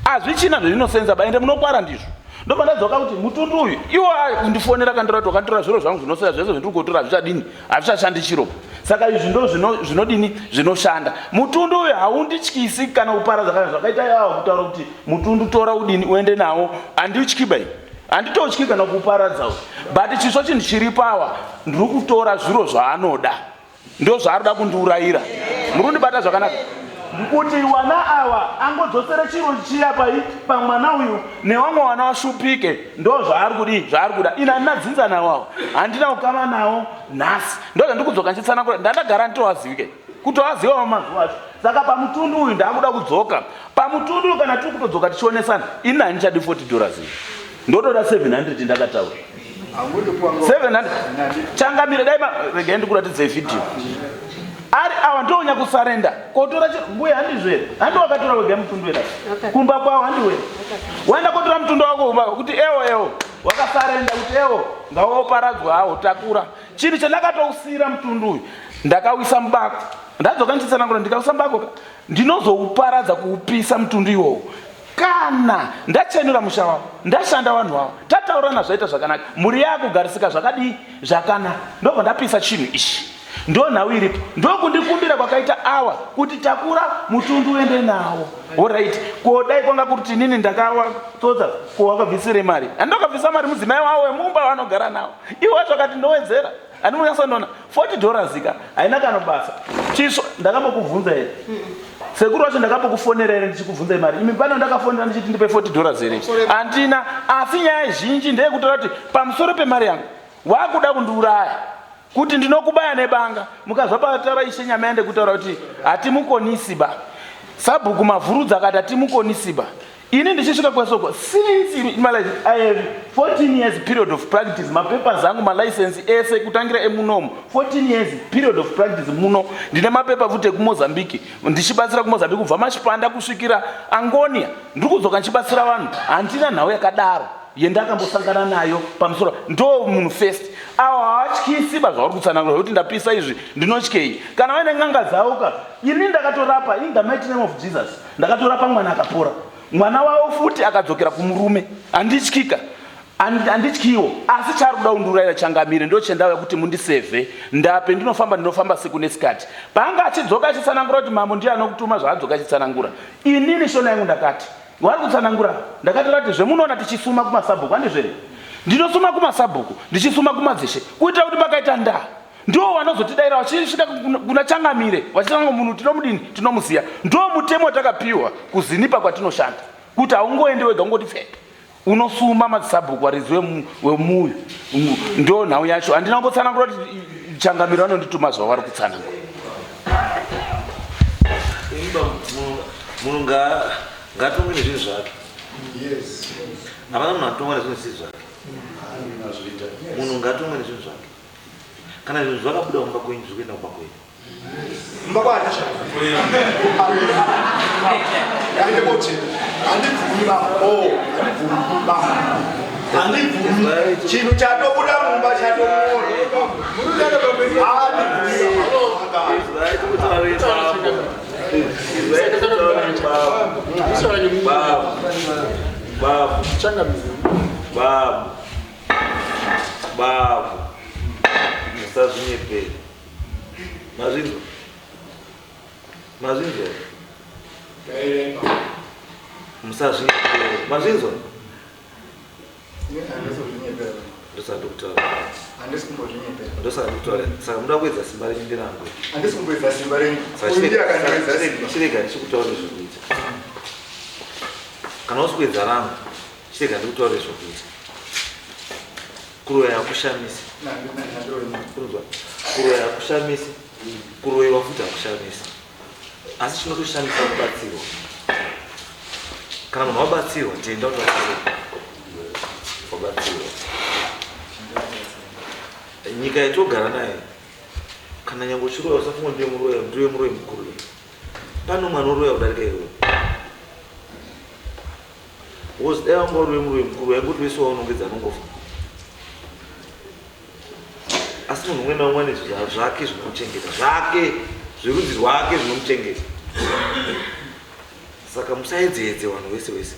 hazvichina zvezvinosenza ba ende munokwara ndizvo ndobva ndadzoka kuti mutundu uyu iwo kundifonera kanditora kuti wakanditora zviro zvangu zvinosenza zvese zvendiri kotora hazvichadini hazvichashandi chiro saka izvi ndo zvinodini zvinoshanda mutundu uyu haundityisi kana kuparadza kana zvakaita yawo kutaura kuti mutundu tora udini uende nawo handityi bai handitotyi kana kuparadza uyu but chisvo chinhu chiri pawa ndiri kutora zviro zvaanoda Ndozvaari kuda kundiurayira. Muri kundibata zvakanaka? Kuti wana awa angodzosere chiro chiya pai pamwana uyu newamwe wana washupike ndozvaari kudii zvaari kuda. Ini handina dzinza nawo awa. Handina ukama nawo nhasi. Ndozvandiri kudzoka ndichitsanangura. Ndandagara nditoazivike. Kutoaziva mazuva acho. Saka pamutundu uyu ndakuda kudzoka. Pamutundu uyu kana tiri kutodzoka tichionesana ini handichadi 40 dollars iyi. Ndotoda 700 ndakataura. 700 changamire dai regai ndikuratidzei video ari awa ndonya kusarenda kotora mbuya handizvo here handi wakatora wega mutundu here kumba kwawo handi wena waenda kotora mutundu wako kumba kuti ewo ewo wakasarenda kuti ewo ngawoparadzwa hawo takura chinhu chandakatousira mutundu uyu ndakawisa mubako ndadzoka ndichitsanangura ndikawisa mubako ka ndinozouparadza kuupisa mutundu iwowo Kana ndachenura musha wavo, ndashanda vanhu vavo, tataurana zvaita zvakanaka, mhuri yakugarisika zvakadii zvakanaka, ndobva ndapisa chinhu ichi. Ndo nhau iripo. Ndokundikumbira kwakaita awa kuti takura mutundu uende nawo. Horaiti, ko dai kwanga kuri kuti inini ndakawatsotsa, ko wakabvisirei mari? Handakabvisa mari mudzimai wawo wemumba waanogara nawo. Iwo wacho akati ndowedzera. Handimunyatsondiona 40 dollars ka haina kana basa. Chisvo ndakambokubvunza here? Sekuru wacho ndakambokufonera here ndichikubvunzai mari? Imi pano ndakafonera ndichiti ndipe 40 dollars here? Handina. Asi nyaya zhinji ndeyekutaura kuti pamusoro pemari yangu wakuda kundiuraya kuti ndinokubaya nebanga. Mukazwa pataura Ishe Nyamaende kutaura kuti hatimukonisi ba. Sabhuku Mavhurudza akati hatimukonisi ba. Ini ndichisvika kwesoko since my life, I have 14 years period of practice mapapers angu malicense ese kutangira emunomu 14 years period of practice muno ndine mapepa futi ekumozambique ndichibatsira kumozambique kubva machipanda kusvikira angonia ndiri kudzoka ndichibatsira vanhu handina nhau yakadaro. yendakambosangana nayo pamusoro ndo munhu first awo haatyisi ba zvauri kutsanangura zvekuti ndapisa izvi ndinotyei kana vaine n'anga dzavo ka ini ndakatorapa in the mighty name of jesus ndakatorapa mwana akapora mwana wavo futi akadzokera kumurume handityika handityiwo asi chaari kuda kundiurayira changamire ndo chendauya kuti mundisevhe ndape ndinofamba ndinofamba siku nesikati paanga achidzoka achitsanangura kuti mambo ndiye anokutuma zvaadzoka achitsanangura inini shona yangu ndakati Wari kutsanangura ndakatora kuti zvemunoona tichisuma kumasabhuku handizvo here? Ndinosuma kumasabhuku ndichisuma kumadzishe kuitira kuti pakaita ndaa ndiwo wanozotidaira vachisvika kuna changamire vachitanga munhu tinomudini tinomuziya ndo mutemo watakapiwa kuzinipa kwatinoshanda kuti haungoendi wega ungoti pfeke unosuma madzisabhuku varidzi wemuyu ndo nhau yacho handina kumbotsanangura kuti changamire vanondituma zvavari kutsanangura Munhu ngaatongwe nezvinhu zvake. Hapana munhu anotongwa nezvinhu zvisiri zvake. Munhu ngaatongwe nezvinhu zvake. Kana zvinhu zvakabuda kumba kwenyu zviri kuenda kumba kwenyu. Kumba kwani? Handibvumi baba. Oh, handibvumi baba. Handibvumi. Chinhu chatobuda mumba chatomuona. Handibvumi baba. Babu, musazvinyepere. Mazvinzwa? Mazvinzwa? Musazvinyepere. Mazvinzwa? Ndosaka ndikutaura. Handisi kumbozvinyepera. Ndosaka ndikutaura. Saka muda kuedza simba renyu nderangu. Handisi kumboedza simba renyu. Uyu ndiye akandiedza simba. Chirega ndichikutaura zvekuita. Kana usi kuedza rangu, chirega ndikutaure zvekuita. Kuroya hakushamisi. Kunzwa. Kuroya hakushamisi. Kuroyiwa futi hakushamisi. Asi chinotoshamisa kubatsirwa. Kana munhu wabatsirwa, tenda kuti wabatsirwa. Wabatsirwa. Nyika yatogara nayo kana nyange uchiroya usafunga ndiye muroya ndiye muroyi mukuru. Pano mwana uroya kudarika iwe. Because dai wanga uri muroyi mukuru waingoti wese waunongedza anongofa. Asi munhu umwe naumwe ane zvake zvinomuchengeta, zvake zverudzi rwake zvinomuchengeta. Saka musaedzeedze vanhu wese wese.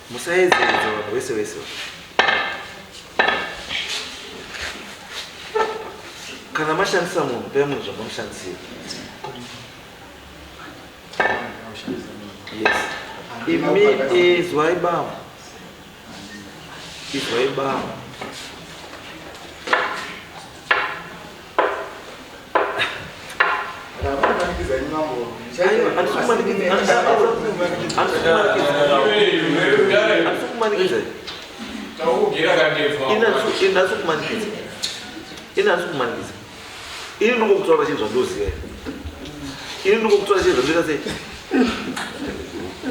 Musaedzeedze vanhu wese wese. Kana mashandisa munhu, pai munhu zvamunoshandisira. Yes. Imi izwai baba. Izwai baba. Ini Ini ndingokutaura chinhu zvandoziva. Ini ndingokutaura chinhu zvandoita sei?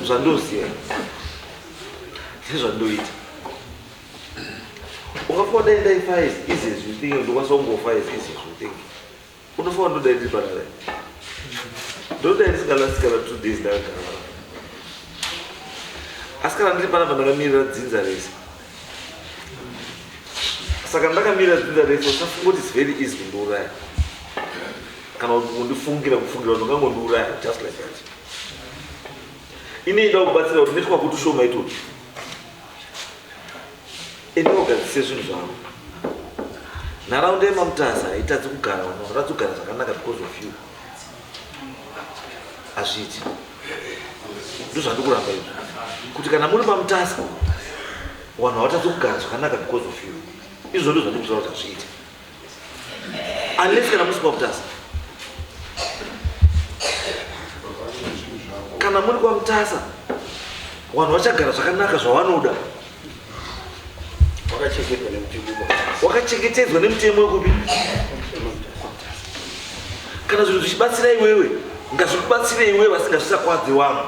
Zvandoziva. Sezvandoita. Ungafunga dai ndaifa easy as you think ndokwanisa kungofa as easy as you think. Unofunga ndodai ndiri panapa. Ndodai ndisingalasti kana 2 days ndakagara panapa. Asi kana ndiri panapa ndakamirira dzinza rese. Saka ndakamira dzinza rese usafunga kuti it's very easy kundiuraya. Kana kundifungira kufungira kuti ungangondiuraya just like that. Ini ida kubatsira kuti netwa kuti shoma itoti. Enda ugadzise zvinhu zvako. Nharaunda yemaMutasa haitadzi kugara vanhu vanotadzi kugara zvakanaka because of you. Hazviiti. Ndozvandikuramba izvo. Kuti kana muri paMutasa vanhu havatadzi kugara zvakanaka because of you. Izvo ndozvandikutaura kuti hazviiti. Unless kana musi kwaMutasa. Kana muri kwaMutasa vanhu vachagara zvakanaka zvavanoda. Wakachengetedzwa nemutemo wekupi? Kana zvinhu zvichibatsira iwewe, ngazvikubatsire iwewe asi ngazvisakwadze wangu.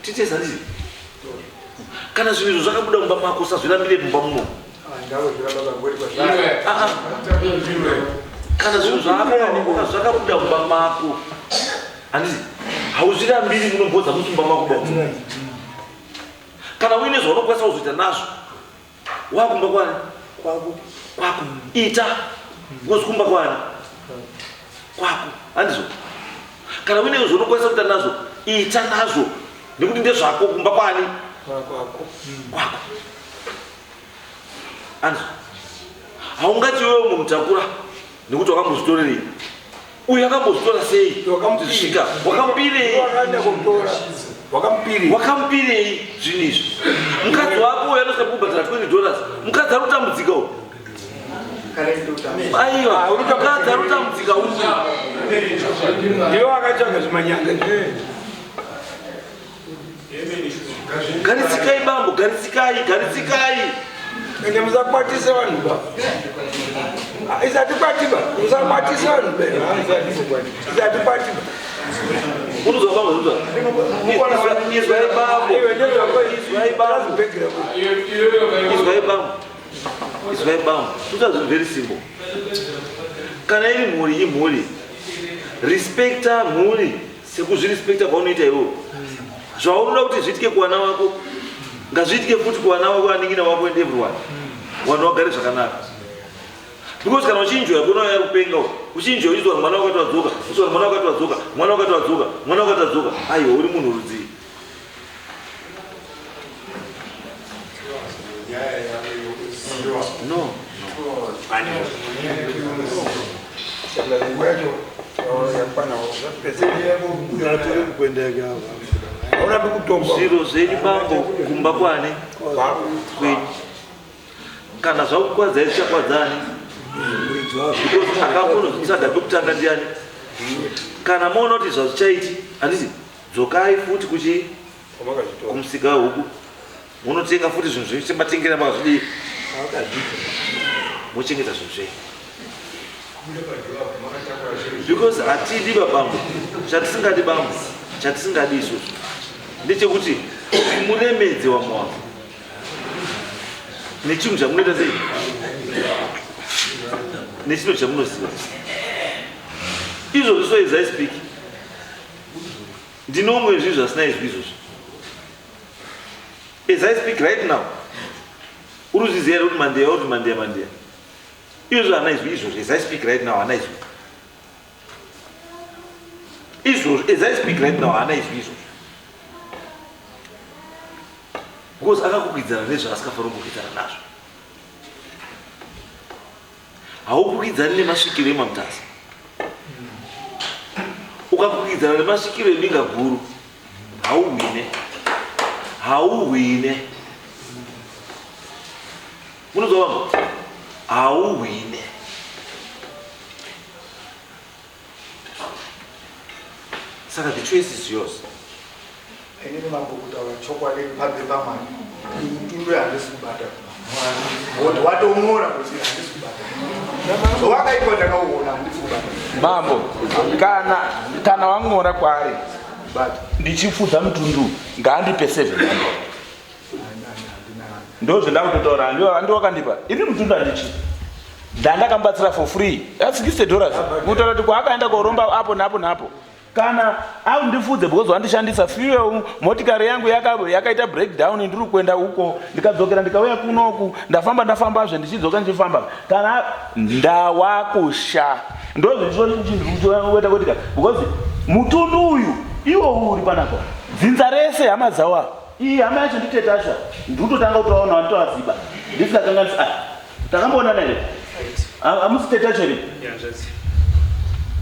Tite sandii? Kana zvinhu izvo zvakabuda mumba mako usazvirambire mumba muno. Kana zvinhu zvakabuda mumba mako. Handiti hauzvirambiri munombodza musumba mako baba. Kana uine zvaunokwanisa kuzoita nazvo wakumba kwani Kwako. Kwako ita because kumba kwani kwako handizvo. Kana uine zvaunokwanisa kuita nazvo ita nazvo nekuti ndezvako kumba kwani Kwako. Kwako handizvo. Haungati iwewe munhu takura nekuti wakambozvitorerei uyu akambozvitora sei svika wakamupirei Wakaenda kutora. Wakamupiri. Wakamupirei zvinhu izvi? Mukadzi wako uyu anosvika kubhadhara $20, mukadzi ari kutambudzika uyu. Aiwa, mukadzi ari kutambudzika uyu. Ndiwe wakatsvaga zvimanyanga. Garitsikai bambo, garitsikai, garitsikai. Ende musakwatise vanhu ba. Isati kwatiba, musakwatise vanhu be. Isati kwatiba. Unozwa bambo, unozwa. Izwai bambo. Izwai bambo. Izwai bambo. Izwai bambo. Tuta zvinhu very simple. Kana iri mhuri imhuri. Respecta mhuri sekuzvirespekta kwaunoita iwewe. Zvaunoda kuti zviitike kuvana vako ngazviitike futi kuvana vako, vanin'ina vako and everyone. Vanhu vagare zvakanaka. Because kana uchinjoya kuona uya kupenga uku, uchinjoya uchizwa mwana wakati wadzoka, uchizwa mwana wakati wadzoka, mwana wakati wadzoka, mwana wakati wadzoka. Aiwa uri munhu rudzii? No. Nguva yacho yakwana. Haurapi kutomba. Zviro zvenyu bambo kumba kwani kwenyu. Kana zvakukwadzai zvichakwadzani. Because akakonozvitsvaga pekutanga ndiani? Kana maona kuti zvazvichaiti, handiti dzokai futi kuchi kumusika wehuku munotenga futi zvinhu zvenyu sematengera makazvidii mochengeta zvinhu zvenyu. Because hatidi babambo, chatisingadi bambo, chatisingadi isusu ndechekuti muremedze wamwe wako nechinhu chamunoita sei nechinhu chamunoziva izvozvo. So as I speak ndinomwe zvinhu zvasina izwi izvozvo. As I speak right now, uri kuzviziva here kuti mandeya uri mandeya mandeya izvozvo hana izwi izvozvo. As I speak right now hana izwi izvozvo. As I speak right now hana izwi izvozvo because akakukwidzana nezvaasikafaniri kukwidzana nazvo. Haukukwidzani nemasvikiro emamutasa. Ukakukwidzana nemasvikiro ebinga guru hauhwine, hauhwine. Unozwa bambo, hauhwine. Saka the choice is yours. Inini mambo, kutaura chokwadi pamberi pamwari, mutundu handisi kubata kuti watomora kuti handisi kubata zvawakaitwa, ndakauona, handisi kubata. Mambo, kana wang'ora kwaari ndichifudza mutundu, ngaandipe 700. Ndo zvendakutotaura, andi wakandipa ini mutundu handichi ndandakamubatsira for free. That's $60. Kutaura kuti kwaakaenda koromba apo napo napo, kana aundifudze because wandishandisa fuel, motikari yangu yakaita breakdown, ndiri kuenda uko, ndikadzokera, ndikauya kunoku, ndafamba, ndafambazve, ndichidzoka, ndichifamba, kana ndawakusha ndozvechinoita kuitika because mutundu uyu iwo uri panapa, dzinza rese, hama dzawa, iyi hama yacho nditetasha, ndikutotanga kutovaona, wanditovaziba ndisingakanganisi. Ah, takamboonana here? Hamusi tetacho here?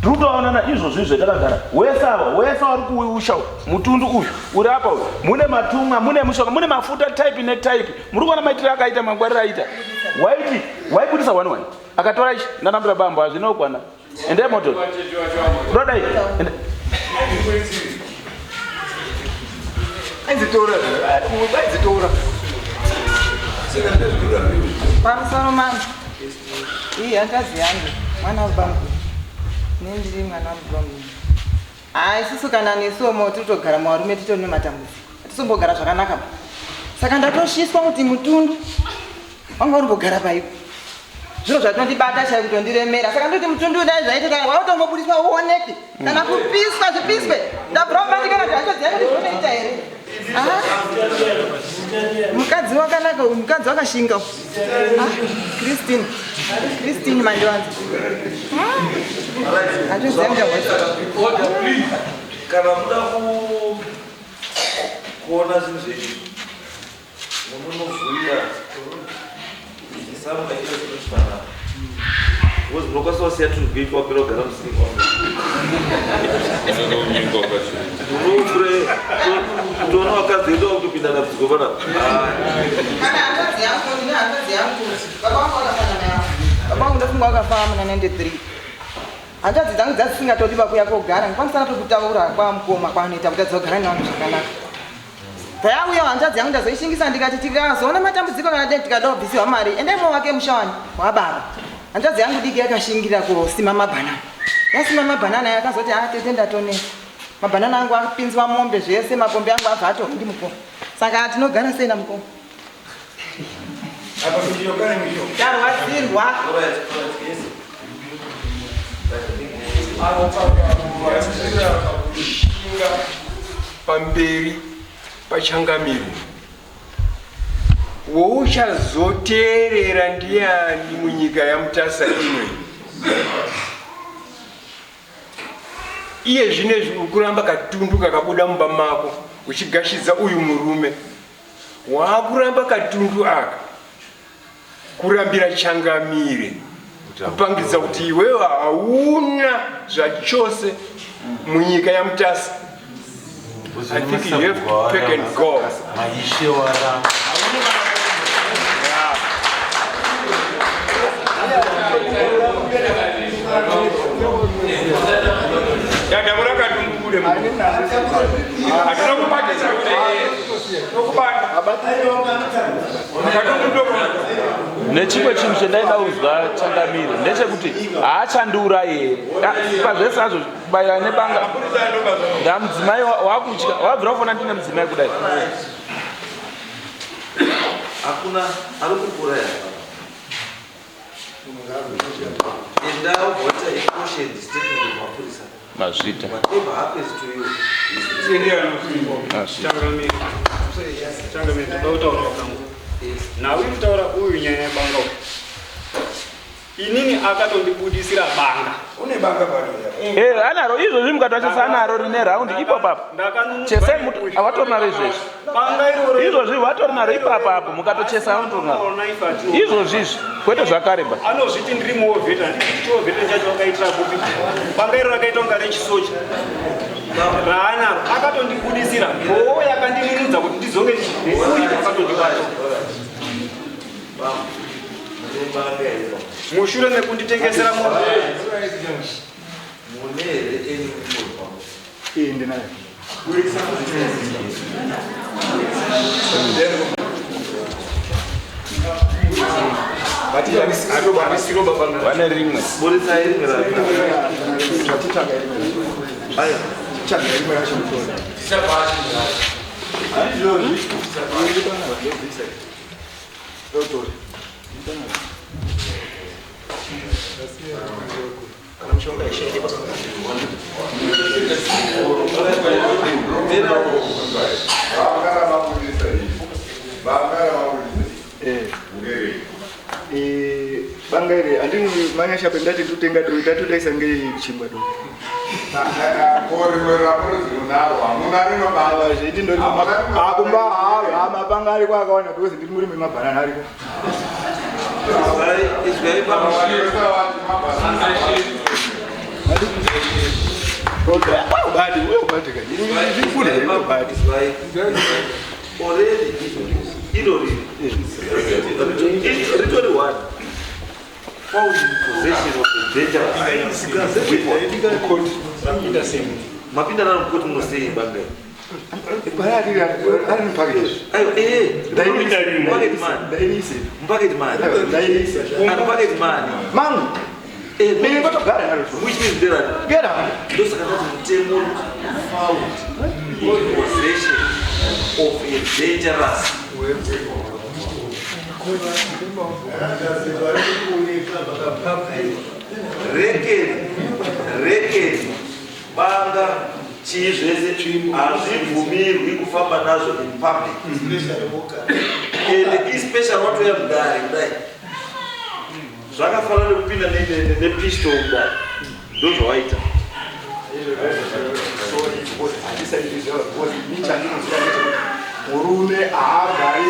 Tiri kutoonana izvozvo izvo takagara wese ava, wese wari kuusha mutundu uyu uri apa uyu. Mune matumwa, mune mushonga, mune mafuta type netype. Muri kuona maitiro akaita, mangwariro aita, waiti waibudisa one one akatora ichi, ndanambira bambo, hazvina kukwana, endai moto rodai. Aidzitora, aidzitora. Pamusoro mama, iyi hanzvadzi yangu, mwana webangu, nendiri mwana webangu. Haa, isusu kana nesuwo mo tiri muvarume, titori nematambudziko, hatisombogara zvakanaka ba. Saka ndatoshiswa kuti mutundu wanga urimbogara paipo. Zviro zvatondibata chai kutondiremera. Saka ndoti mutundu dai zvaita kana wautongobudiswa uoneke. Kana kupiswa zvipiswe. Ndabva kubatikana kuti hanzvadzi yangu kuti zvinoita here. Ah. Mukadzi wakanaka uyu, mukadzi wakashinga uyu. Ah, Christine. Christine Mandiwanza. Ah. Hanzvadzi yangu yahwesa. Kana muda kuona zvinhu zvenyu munonovhurira chisamuka ino chinochipanapa because munokwanisa kusiya tunhu kuitwa wapera kugara musini unofure kutoona vakadzi vedu vakutopinda dambudziko panapa. Kana hanzvadzi yangu, ndine hanzvadzi yangu, baba vangu vakafanana navo. Baba vangu ndofunga vakafa muna 93. Hanzvadzi dzangu dzadzisingatodi vakuya kogara, ndikwanisana tokutaura kwamukoma kwanoita kuti adzogara nevanhu zvakanaka. Dzayauya hanzvadzi yangu ndazoishingisa ndikati tikazoona matambudziko kana dai tikada kubvisiwa mari endai mowake musha wani wababa. Hanzvadzi yangu diki yakashingirira kusima mabhanana. Yasima mabhanana yakazoti ah tete ndatoneta. Mabhanana angu apinzwa mombe zvese mapombe angu abva atorwa ndimukoma. Saka tinogara sei namukoma? Tarwadzirwa. Pamberi pachangamire wouchazoteerera ndiani munyika yaMutasa ino iye zvinezvi uri kuramba katundu kakabuda mumba mako uchigashidza uyu murume Waakuramba katundu aka kurambira changamire kupangidza kuti iwewe hauna zvachose munyika yaMutasa. I think you have to pack and go. Maishe waramba. Yadabura katundu bude. Hatina kubatisa kuti Nechimwe chinhu chendaida kuzwa changamire ndechekuti haachandiurayi here pazvese hazvo kubayira nebanga ndamudzimai wakutya wabvira kufona ndine mudzimai kudai. Hakuna ari kukuuraya. Enda woita caution statement kumapurisa. Mazvita. Whatever happens to you. Changamire, ndoda kutaura kangu. Nhau iri kutaura uyu nyaya yebanga uyu. Inini akatondibudisira banga. Une banga pano. Eh, anaro izvozvi mukatochesa anaro rine round ipo papo. Chesai muto awatori naro izvezvi. Izvozvi watori naro ipapo apo mukatochesa watori naro. Izvozvi izvi kwete zvakare ba. Anozviti ndiri muovheta, handiti chiovheta chacho wakaitira kupi? Banga iro rakaita kunga rechisoja. Raanaro akatondibudisira. Mbowo yakandinunudza kuti ndizonge uyu akatondibata. Mushure mekunditengesera mombe. Mune here any mumwe Iyi ndinayo. Vane rimwe. Buritsai rimwe racho. Aya, tsvaga rimwe racho mutore. Handizvozvi. Utore. Banga iri handini manyasha pendati ndotenga doi tatodaisa ngechingwa doi akumba mabanga ariko akawanda because ndiri murimi mabhanana ariko. Already ritori one found in possession of a dangerous weapon. Mapinda naro mukoti munosei banga Ndosaka ndati mutemo found in possession of a dangerous. Rekeni, rekeni, banga, chii zvese hazvibvumirwi kufamba nazvo in public. Ende especially watouya mudare kudai. Zvakafanana nekupinda nepistol mudare. Ndozvawaita. Murume haagari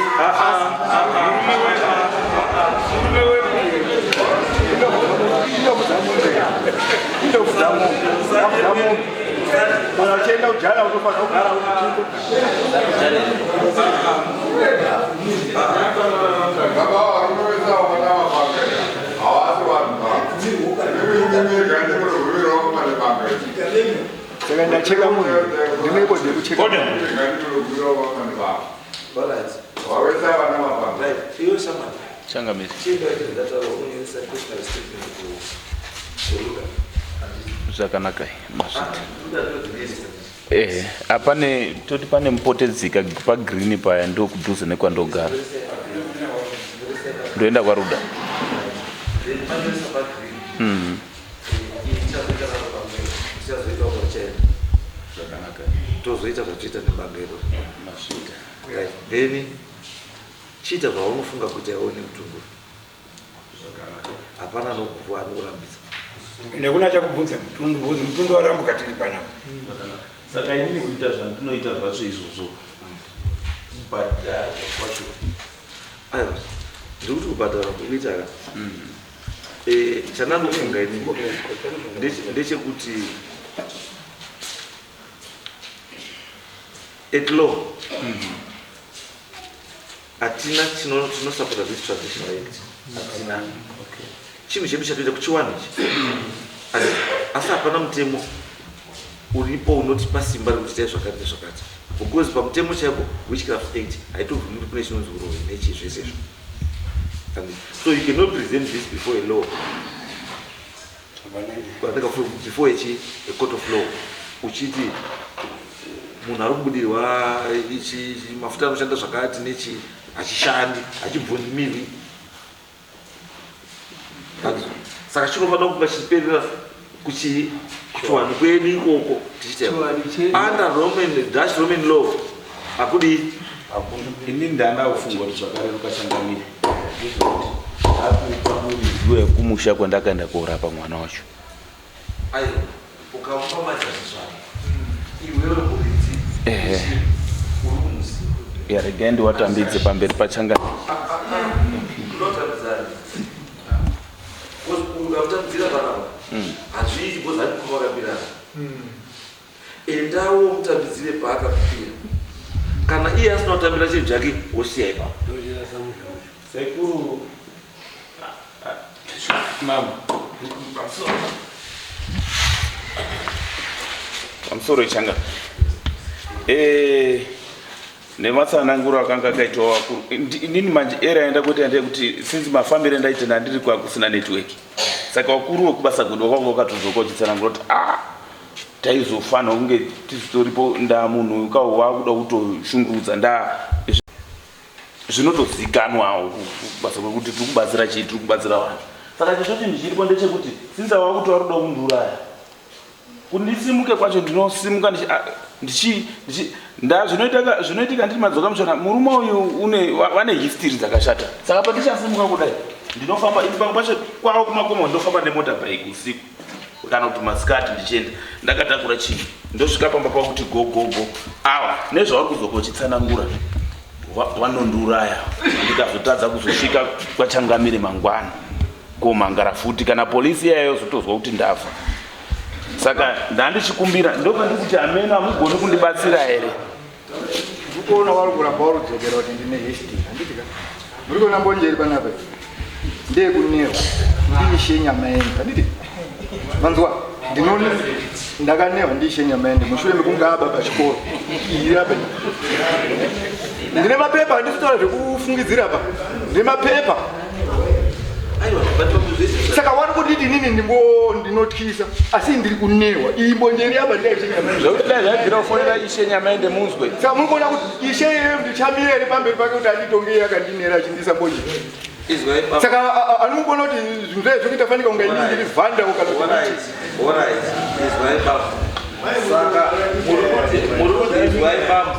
indokudza munhu kana uchienda kujana unofanira kugara saka ndacheka munhu ndinoikodze kucheka Changamire. Zvakanaka masvita. Ehe, apane toti pane mupotedzika pagreen paya ndokudhuze nekwandogara. Ndoenda kwaRuda. Zvakanaka. Tozoita zvatoita nebanga iro. Masvita. Right. Then chiita zvaunofunga kuita iwe nemutungu. Hapana anokuva anokurambidza. Nekuna chakubvunza mutundu because mutundu warambuka tiri panapa. Saka inini kuita zvandinoita zvacho izvozvo kubhadhara kwacho. Aiwa, ndiri kuti kubhadhara kukuita ka. Chandanofunga ini ndechekuti at law hatina chinosapota this traditional act, hatina chinhu chedu chatoita kuchiwanhu ichi, asi hapana mutemo uripo unotipa simba rekuti itai zvakati nezvakati, because pamutemo chaipo Witchcraft Act haitobvumi kuti kune chinonzi uroyi nechii zvese izvo. So you cannot present this before a law, before a court of law, uchiti munhu ari kubudirwa ichi mafuta anoshanda zvakati nechi hachishandi, hachibvumirwi. Saka chinofanira kunga chichiperera kuchiwanhu kwedu ikoko, tichiita under Roman, Dutch Roman law hakudii. Ini ndanga kufunga kuti zvakareruka changamire ndezvekuti akupa muridzi wekumusha kwandakaenda korapa mwana wacho. Aiwa, ukamupa majasi zvake iwewe muridzi Ehe. uri kumuziva. Ya, regai ndiwatambidze pamberi pachangamire. Unotambidzana, ukamutambidzira panapa hazviiti, because handikuma vakapirana. Endawo mutambidzire paakapira. Kana iye asina kutambira chinhu chake, wosiya ipapo. Sekuru, mama, pamusoro ichanga nematsananguro akanga akaitwa vakuru. Inini manje era yaenda kuita ndeyekuti since mafambiro endaita ndandiri kwakusina network, saka vakuru vekubasa kwedu vakanga vakatodzoka uchitsanangura kuti a taizofanira kunge tisitoripo, nda munhu ukawo wakuda kutoshungurudza, nda zvinotozikanwawo kubasa kwekuti tiri kubatsira chii, tiri kubatsira vanhu. Saka chesvo chinhu chiripo ndechekuti since ava kuti vari kuda kundiuraya, kuti ndisimuke kwacho ndinosimuka ndichi nda zvinoitika ndiri madzoka muchona murume uyu une vane history dzakashata. Saka pandichasimuka kudai ndinofamba ini pamwe pacho kwavo kumakomo, ndinofamba nemotorbike usiku kana kuti masikati, ndichienda ndakatakura chinhu, ndosvika pamba pakuti go go go. Awa nezvavari kudzoka uchitsanangura vanondiuraya, ndikazotadza kuzosvika kwachangamire mangwana komhangara futi, kana polisi iyayo yozotozwa kuti ndafa. Saka ndandichikumbira, ndobva ndikuti ameno hamugoni kundibatsira here? Ndikuona vari kuramba varudzokera kuti ndine history, handiti ka? Muri kuona mbonje iri panapa iyi? Ndeyekunewa, ndiishe nyama yenyu, handiti? Manzwa, ndinoni ndakanewa ndiishe nyama yenyu mushure mekunge aba pachikoro. Iyi apa ndine mapepa, handisi kutaura zvekufungidzira pa, ndine mapepa. Aiwa. Saka wari kunditi inini ndingo ndinotyisa asi ndiri kunewa iyi mbonjeri yaba Zvekuti dai zvaibvira kufonera ishe Nyamaende munzwe. Saka muri kuona kuti ishe iyeyo ndichamira here pamberi pake kuti anditongei akandinera achindisa mbonjeri. Saka anokuona kuti zvinhu zvaye zvekuita fanika kunga inini ndiri vhanda kana kuti Alright, izwai baba. Saka muri kuti izwai baba.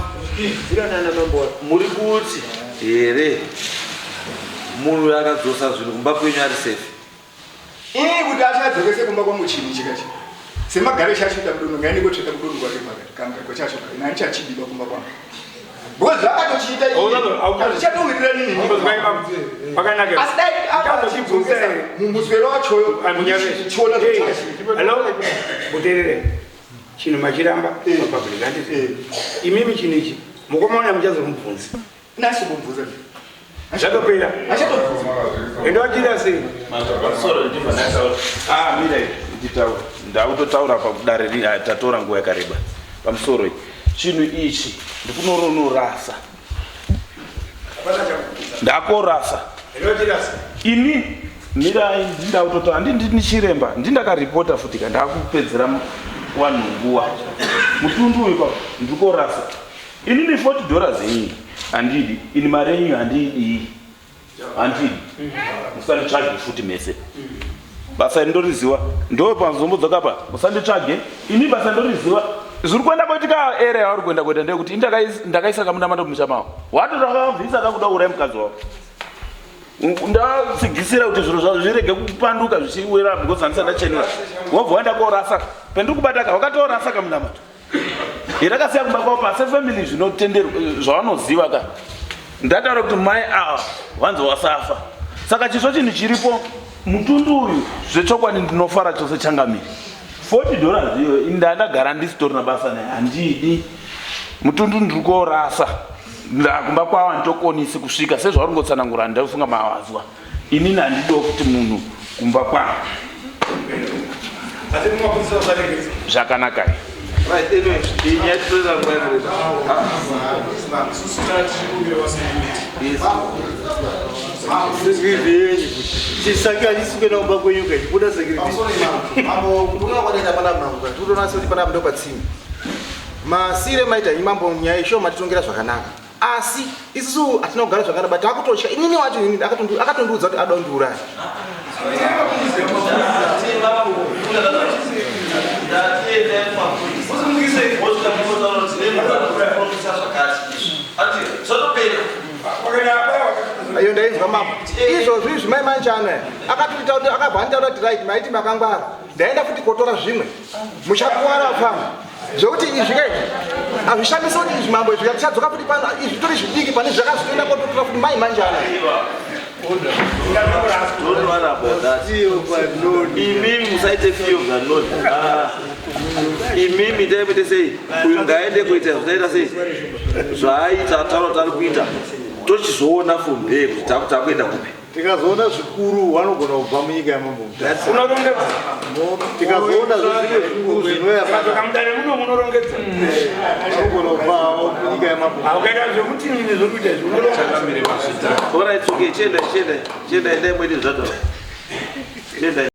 Muri kuti here munhu akadzosa zvinhu kumba kwenyu ari safe? Ini kuti achadzokese kumba kwangu chinhu chikachi. Semagare chacho tamudono ngaende kotsveta kudono kwake makati kanga kwachacho nani chachidiba kumba kwangu. Because zvakatochiita hazvichatowirirani nini. Pakanaka. Asi dai akachidzokesa mumuswero wachoyo chiona zvachachi. Hello, muteerere. Chinhu machiramba papublic handiti? Imimi chinhu ichi mukoma uya muchazomubvunza. Nhasi kumubvunza. Zvatopera. Ende wachida sei? Pamusoro ndibva ndataura. Ah, mira nditaura. Ndakutotaura pakudare ri ah, tatora nguva yakareba. Pamusoro iyi. Chinhu ichi ndikunononorasa. Ndakorasa. Ini mirai ndindakutotaura ndini chiremba ndindakaripota futi ka ndakupedzera vanhu nguva. Mutundu uyu pa ndikorasa. Inini 40 dollars yenyu handidi, ini mari yenyu handiidii, handidi. Musanditsvage futi mese. Basa iri ndoriziwa, ndo pazombodzoka pa, musanditsvage. Ini basa ndoriziwa. Zviri kuenda koitika ere yauri kuenda kuita ndeyekuti ini ndakaisa kamunamato mumusha mavo. Watotakabvisa kakuda kuuraya mukadzi wavo. Ndatsigisira kuti zviro zvazvo zvirege kupanduka zvichiwira because handisati ndachenura. Wobva waenda korasa. Pendiri kubata ka, wakatorasa kamunamato. Irakasiya kumba kwavo pasi family zvinotenderwa zvavanoziva ka. Ndataura kuti mai ava vanzi wasafa. Saka chisvo chinhu chiripo mutundu uyu zvechokwadi ndinofara chose changamire. 40 dollars iyo ndandagara ndisitorina basa naye handidi. Mutundu ndiri korasa. Ndakumba kwavo handitokonisi kusvika sezvauri ngotsanangura ndafunga mawazwa. Inini handidiwo kuti munhu kumba kwangu. Zvakanaka. Right, anyway, iyi nyaya tinoita nguva yakareba. Chisaki hachisuke nakumba kwenyu ka chibuda security. Mambo kutonga kwadaita pana mambo tikutoona sekuti pana ndo patsime. Masire maita imambo nyaya isho matitongera zvakanaka. Asi isusu hatina kugara zvakanaka but takutotya inini wacho inini akatondiudza kuti ada kundiuraya. Iyo ndainzwa mambo izvozvi izvi mai manjana akatoita kuti akabva anditaura kuti right maiti makangwara ndaenda futi kotora zvimwe muchakuwara pano zvekuti izvi ka izvi hazvishamisi kuti izvi mambo izvi tichadzoka futi pano izvi tori zvidiki pane zvakazotoenda kototora futi mai manjana Don't worry about that. Imimi musaite fear of the Lord. Ah. Imimi itai muite sei? Uyu ngaende kuita zvataita sei? Zvaaita ataura kuti ari kuita. Tochizoona from there kuti takuenda kupi. Tikazoona zvikuru vanogona kubva munyika yamambo Mutasa. Unorongedza. Tikazoona zvimwe zvikuru zvinouya pana. Mudare muno munorongedza. Vanogona kubva havo munyika yamambo. Ukaita zvekuti nini zvokuita izvi unorongedza. Alright, okay, chienda, chienda, chienda, endai muite zvataura. Chienda.